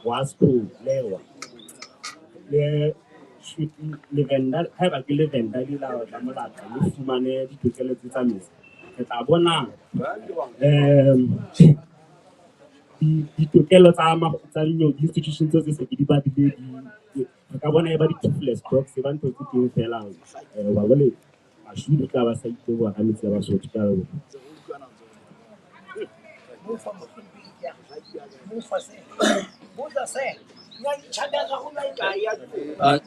WASCO, LEWA. Le Levenda, haeba ke Levenda le la tla molata le fumane ditokelo tse tsa metsi. Re tla bona ditokelo tsa di-institution tseo tse se ke di badile di Re ka bona e ba di-toothless dogs, e ba ntho tse teng feela hoba jwale mashudu tla ba sa iteboha ka metsi a Basotho. Ke a leboha.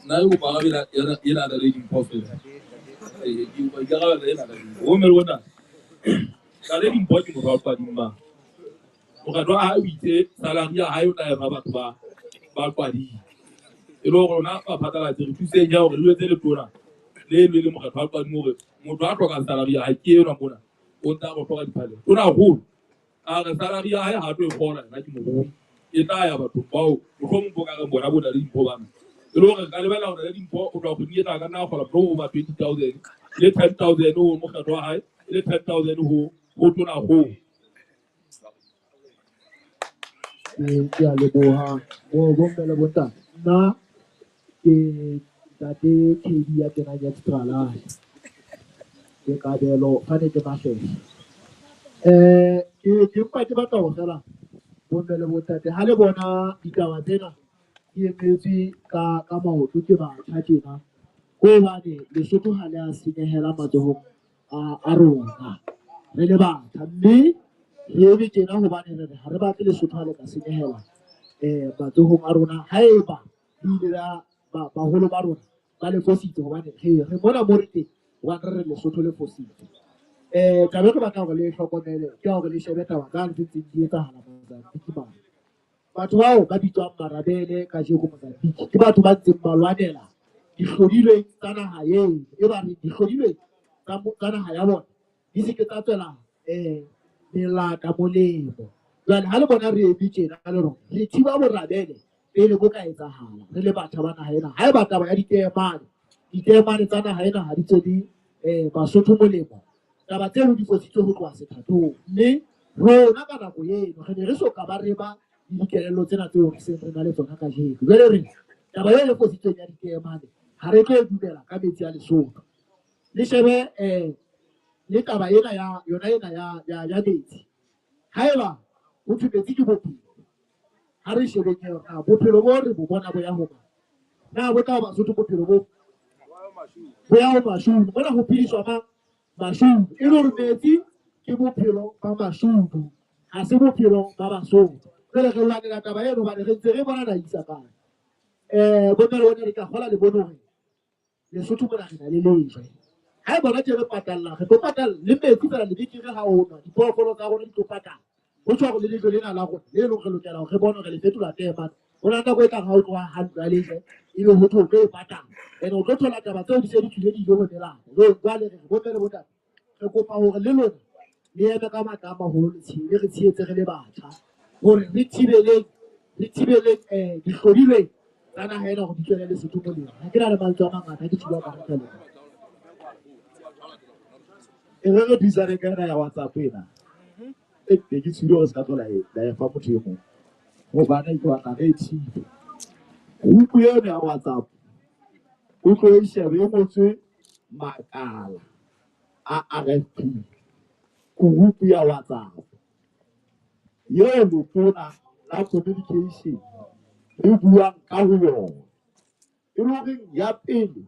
Nna ke kopa arabela ena le dimpho fela. Ke kopa ikarabella ena le dimpho. Bomme le bontate, Ntate Dimpho ke motho wa Qwading mane. Mokgatlo wa hae o itse salary ya hae o tla e fa batho ba Qwading. E le hore rona baphatlalatsi re thuseng ya hore re jwetse letona le le le mokgatlo wa Qwading hore motho a hlokang salary ya hae ke enwa mona o ntse a re hloka diphallelo. Tona haholo a re salary ya hae ha tlo e kgola yena ke morui, e tla ya bathong bao mohlomong bo ka reng bona bo na le dimpho bana. E le hore re ka lebella hore le dimpho o tloha kgweding e tla ka nna a kgola mohlomong bo ba 20,000 e le 10,000 ho mokgatlo wa hae, e le 10,000 ho tona kgolo. Ke a leboha bomme le bontate. Nna ke ntate KB ya kenang extra large. Ke Kabelo fane ke Mahlehla. Ke mpa ke batla hore feela bomme le bontate ha le bona ditaba tsena di emetswe ka maoto ke batjha tjena, ke hobane Lesotho ha le a senyehela matsohong a rona re le batjha, mme re eme tjena hobane re re ha re batle Lesotho ha le ka senyehela matsohong a rona haeba le ile la baholo ba rona ba le fositse, hobane re mona mo re teng hobane re re Lesotho le fositse. Taba e ke batlang hore le hlokomele ke ya hore le shebe taba tsane tse ntseng di etsahala Mozambique mane. Batho bao ba bitswang marabele kajeko Mozambique ke batho ba ntseng ba lwanela dihlodilweng tsa naha eo, e ba reng dihlodilweng tsa naha ya bona di se ke tsa tswela melata molemo. Jwale ha le bona re eme tjena le rona re thiba borabele pele bo ka etsahala re le batjha ba naha ena. Haeba taba ya diteemane tsa naha ena ha di tswele Basotho molemo, taba tseno di fositswe ho tloha sethathong, mme rona ka nako eno re ne re so ka ba re ba le dikelello tsena tseo re seng re na le tsona kajeno. Jwale re taba eo e fositsweng ya diteemane ha re tlo e dumela ka metsi a Lesotho. Le shebe le taba ena ya yona ena ya metsi. Haeba ho thwe metsi ke bophelo, ha re shebeng hore na bophelo bo re bo bona bo ya ho mang. Na bo tla Basotho bophelo bo bo ya ho mashudu. Mona ho phediswa mang? Mashudu. E le hore metsi ke bophelo ba mashudu, ha se bophelo ba Basotho. Jwale re lwanela taba eno hobane re ntse re bona na isa kae. Bomme le bona re tla kgola le bone hore Lesotho mona re na le lejwe. Ha e bona tje re patalla, re tlo patalla le metsi feela le bekere ha o nwa, diphoofolo tsa rona di tlo patala. Ho tjho hore le lejwe lena la rona le leng re lokela hore re bone hore le fetola teemane. Ho na le nako e tlang ha o tloha ha ntlo ya lejwe ebe ho thwe o tlo e patala. Ene o tlo thola taba tseo di se di tlile di ile ho melana. Jwale re re bomme le bontate re kopa hore le lona le eme ka matla a maholo le re tshehetse re le batjha hore re thibeleng dihlodilweng tsa naha ena hore di tswele Lesotho molemo. Ha ke na le mantswe a mangata ha ke tshuba ka re leboha. E re re thusaneng ka ena ya WhatsApp ena. E ke tshwile hore se ka tlola la e fa motho e mong. Hobane ke batla re e thibe. Group eno ya WhatsApp o tlo e shebe e ngotswe makala a RFP. Group ya WhatsApp eo letona la communication le buang ka ho yona. E le hore ya pele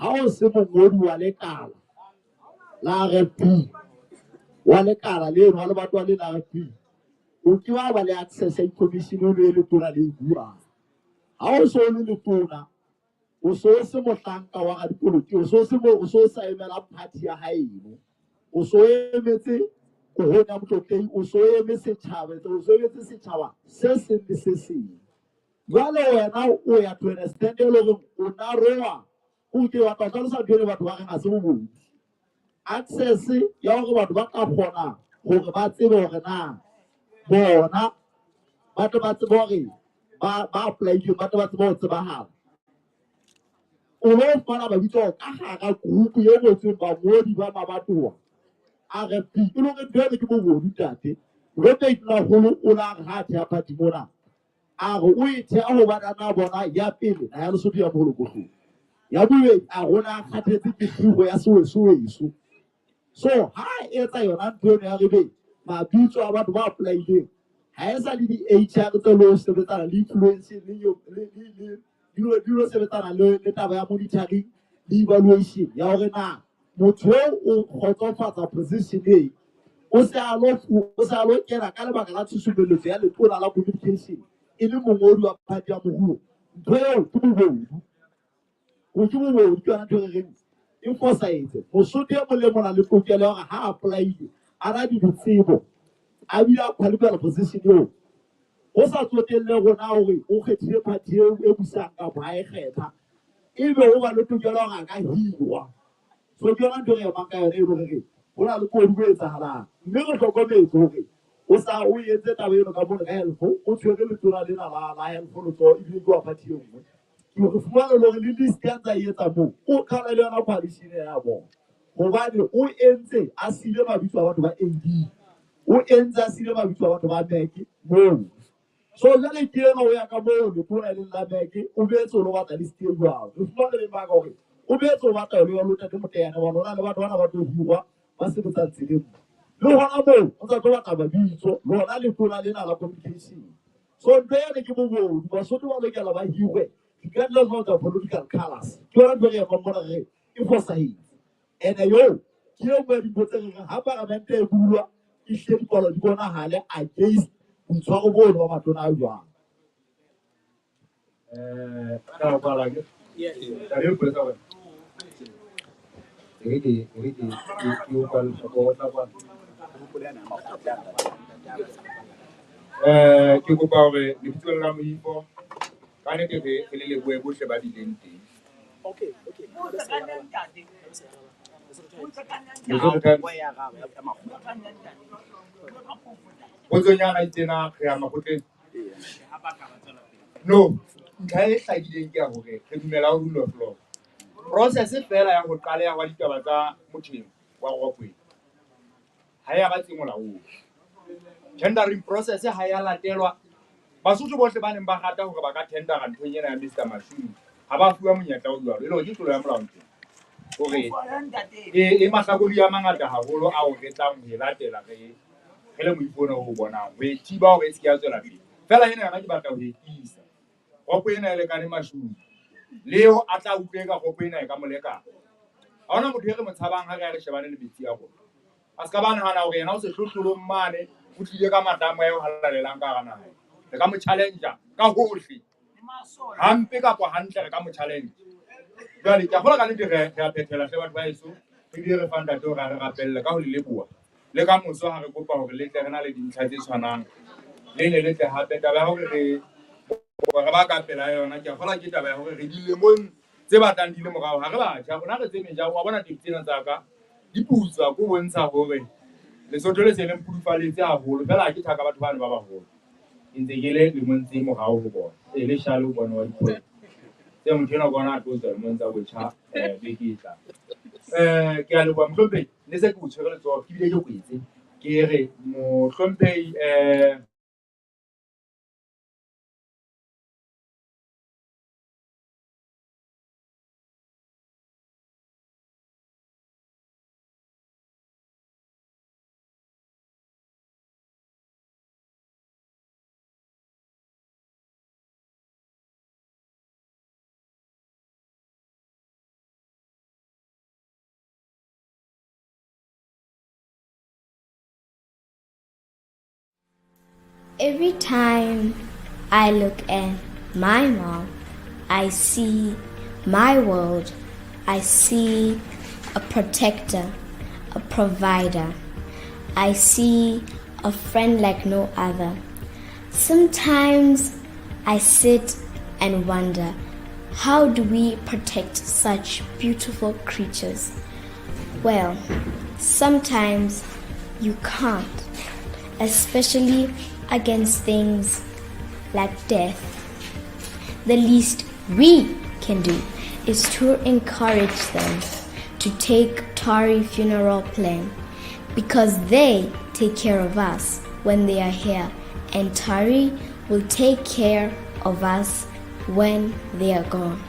ha o se mongodi wa lekala la RFP wa lekala leno wa lebatowa le la RFP o ke wa ba le access ya information eno e letona le e buang. Ha o so le letona o so se mohlanka wa radipolotiki, o so se mo o so sa emela party ya haeno, o so emetse kohong ya motlotlehi, o so eme setjhaba, o so emetse setjhaba se seng le se seng. Jwale wena o ya to an extent e le hore o narowa o ke wa tla hlalosa ntho eno batho ba reng ha se bobodu. Access ya hore batho ba tla kgona hore ba tsebe hore na bona ba tle ba tsebe hore ba apply-ile, ba tle ba tsebe ho tsebahala. O lo fumana mabitso ka hara group e ngotsweng bangodi ba mabatowa RFP. E le hore ntho eno ke bobodu ntate. Rotate Naholo o la re ha theha party mona, a re o e theha hobane a na bona ya pele naha ya Lesotho ya moholokohlong. Ya bobedi a re o ne a kgathetse ke kgiro ya sewesoweso. So ha a etsa yona ntho eno ya re be mabitso a batho ba apply-ileng ha e sa le di-HR tse lo sebetsana le influence le di lo sebetsana le taba ya monitoring le evaluation ya hore na motho eo o kgotsofatsa position e, o se a lo o se a lo kena ka lebaka la tshusumelletso ya letona la communication e le mongodi wa party ya moruo. Ntho eo ke bobodu, o ke bobodu, ke yona ntho e re reng e fosahetse. Mosotho e mong le mong o na le tokelo ya hore ha a apply-ile a na le ditsebo, a bile a qualify position eo, ho sa tsotelle rona hore o kgethile party eo e busang kapa ha e kgetha, ebe o ba le tokelo ya hore a ka hirwa. So ke yona ntho e re emang ka yona e le hore re ho na le koduwa e etsahalang, mme re hlokometse hore o sa o entse taba eno ka mono ka health, o tshwere letona lena la health letsoho, ebile ke wa party e nngwe. Ke re fumana le hore le list ya ntsa e etsa moo, o qhala le yona coalition ya bona, hobane o entse a siile mabitso a batho ba AD, o entse a siile mabitso a batho ba MEC moo. So jwale ke ena o ya ka moo letona e leng la MEC, o boetse o lo batla list e jwalo. Re fumane le maka hore o boetse o batla le yona ntate Motene, hobane ho na le batho bana ba tlo hirwa ba sebetsang tseleng mo. Le hona moo o ntsa tlo batla mabitso lona letona lena la communication. So ntho ene ke bobodu, Basotho ba lokela ba hirwe regardless of the political colours. Ke yona ntho e re emang mona re re e fosahetse. Ene eo ke e nngwe ya dintho tse re reng ha paramente e bulwa, ehlile dipalo di bonahale against boitshwaro bono ba matona a jwang. Ka kwala ke. Taba e mpolesa wena. E re ke e re ke ke o kwale o tla kwala. Ke kopa hore lebitso la Moifo ka nnete re le lebohe bohle ba bileng teng. Lesotho Times. Potsonyana itsena re ya makgotleng. No, ntlha e hlakileng ke ya hore re dumela ho rule of law. Process fela ya ho qaleha hwa ditaba tsa motheng wa Rokweng ha ya ba tse molaong. Tendering process ha ya latelwa. Basotho bohle ba neng ba rata hore ba ka tendera nthong ena ya Mr. Mashumi ha ba fuwa monyetla o jwalo, e le hore ke tlolo ya molao ntho hore e mahlakori a mangata haholo ao re tlang ho e latela re le moifo ona o bonang ho e thiba hore e se ke ya tswela pele. Fela ena yona ke batla ho e tiisa. Ropo ena e lekane Mashumi, leo a tla utlwe ka ropo ena e ka mo lekana. Ha hona motho e re mo tshabang ha re ya re shebane le metsi a rona. A se ka ba nahana hore yena o sehlohlolong mane, o tlile ka matla a moya o halalelang ka hara naha. Re ka mo challenge-a ka hohle, hampe kapa hantle re ka mo challenge. Jwale ke a kgolwa ka nnete re a phethela hle batho ba heso, re bile re fa ntate hore a re rapelle ka ho le leboha. Le ka moso ha re kopa hore le tle re na le dintlha tse tshwanang, le ne le tle hape. Taba ya hore re ba ka pela yona, ke a kgolwa ke taba ya hore re dilemong tse batlang di le morao, ha re batjha, rona re tse meja. Wa bona teng tsena tsa ka di putswa, ko bontsha hore Lesotho le se le mpudufaletse haholo. Fela ha ke thaka batho bano ba baholo, ke ntse ke le lemong tse morao ho bona. E le shale o bona wa diphoso tse motho enwa ke ona a tlo tswa lemong tsa botjha beke e tlang. Ke a leboha mohlomphehi, ne se ke o tshwere letsoho ke bile ke kwetse, ke re mohlomphehi Every time I look at my mom, I see my world. I see a protector, a provider. I see a friend like no other. Sometimes I sit and wonder, how do we protect such beautiful creatures? Well, sometimes you can't, especially against things like death. The least we can do is to encourage them to take Tari funeral plan, because they take care of us when they are here, and Tari will take care of us when they are gone.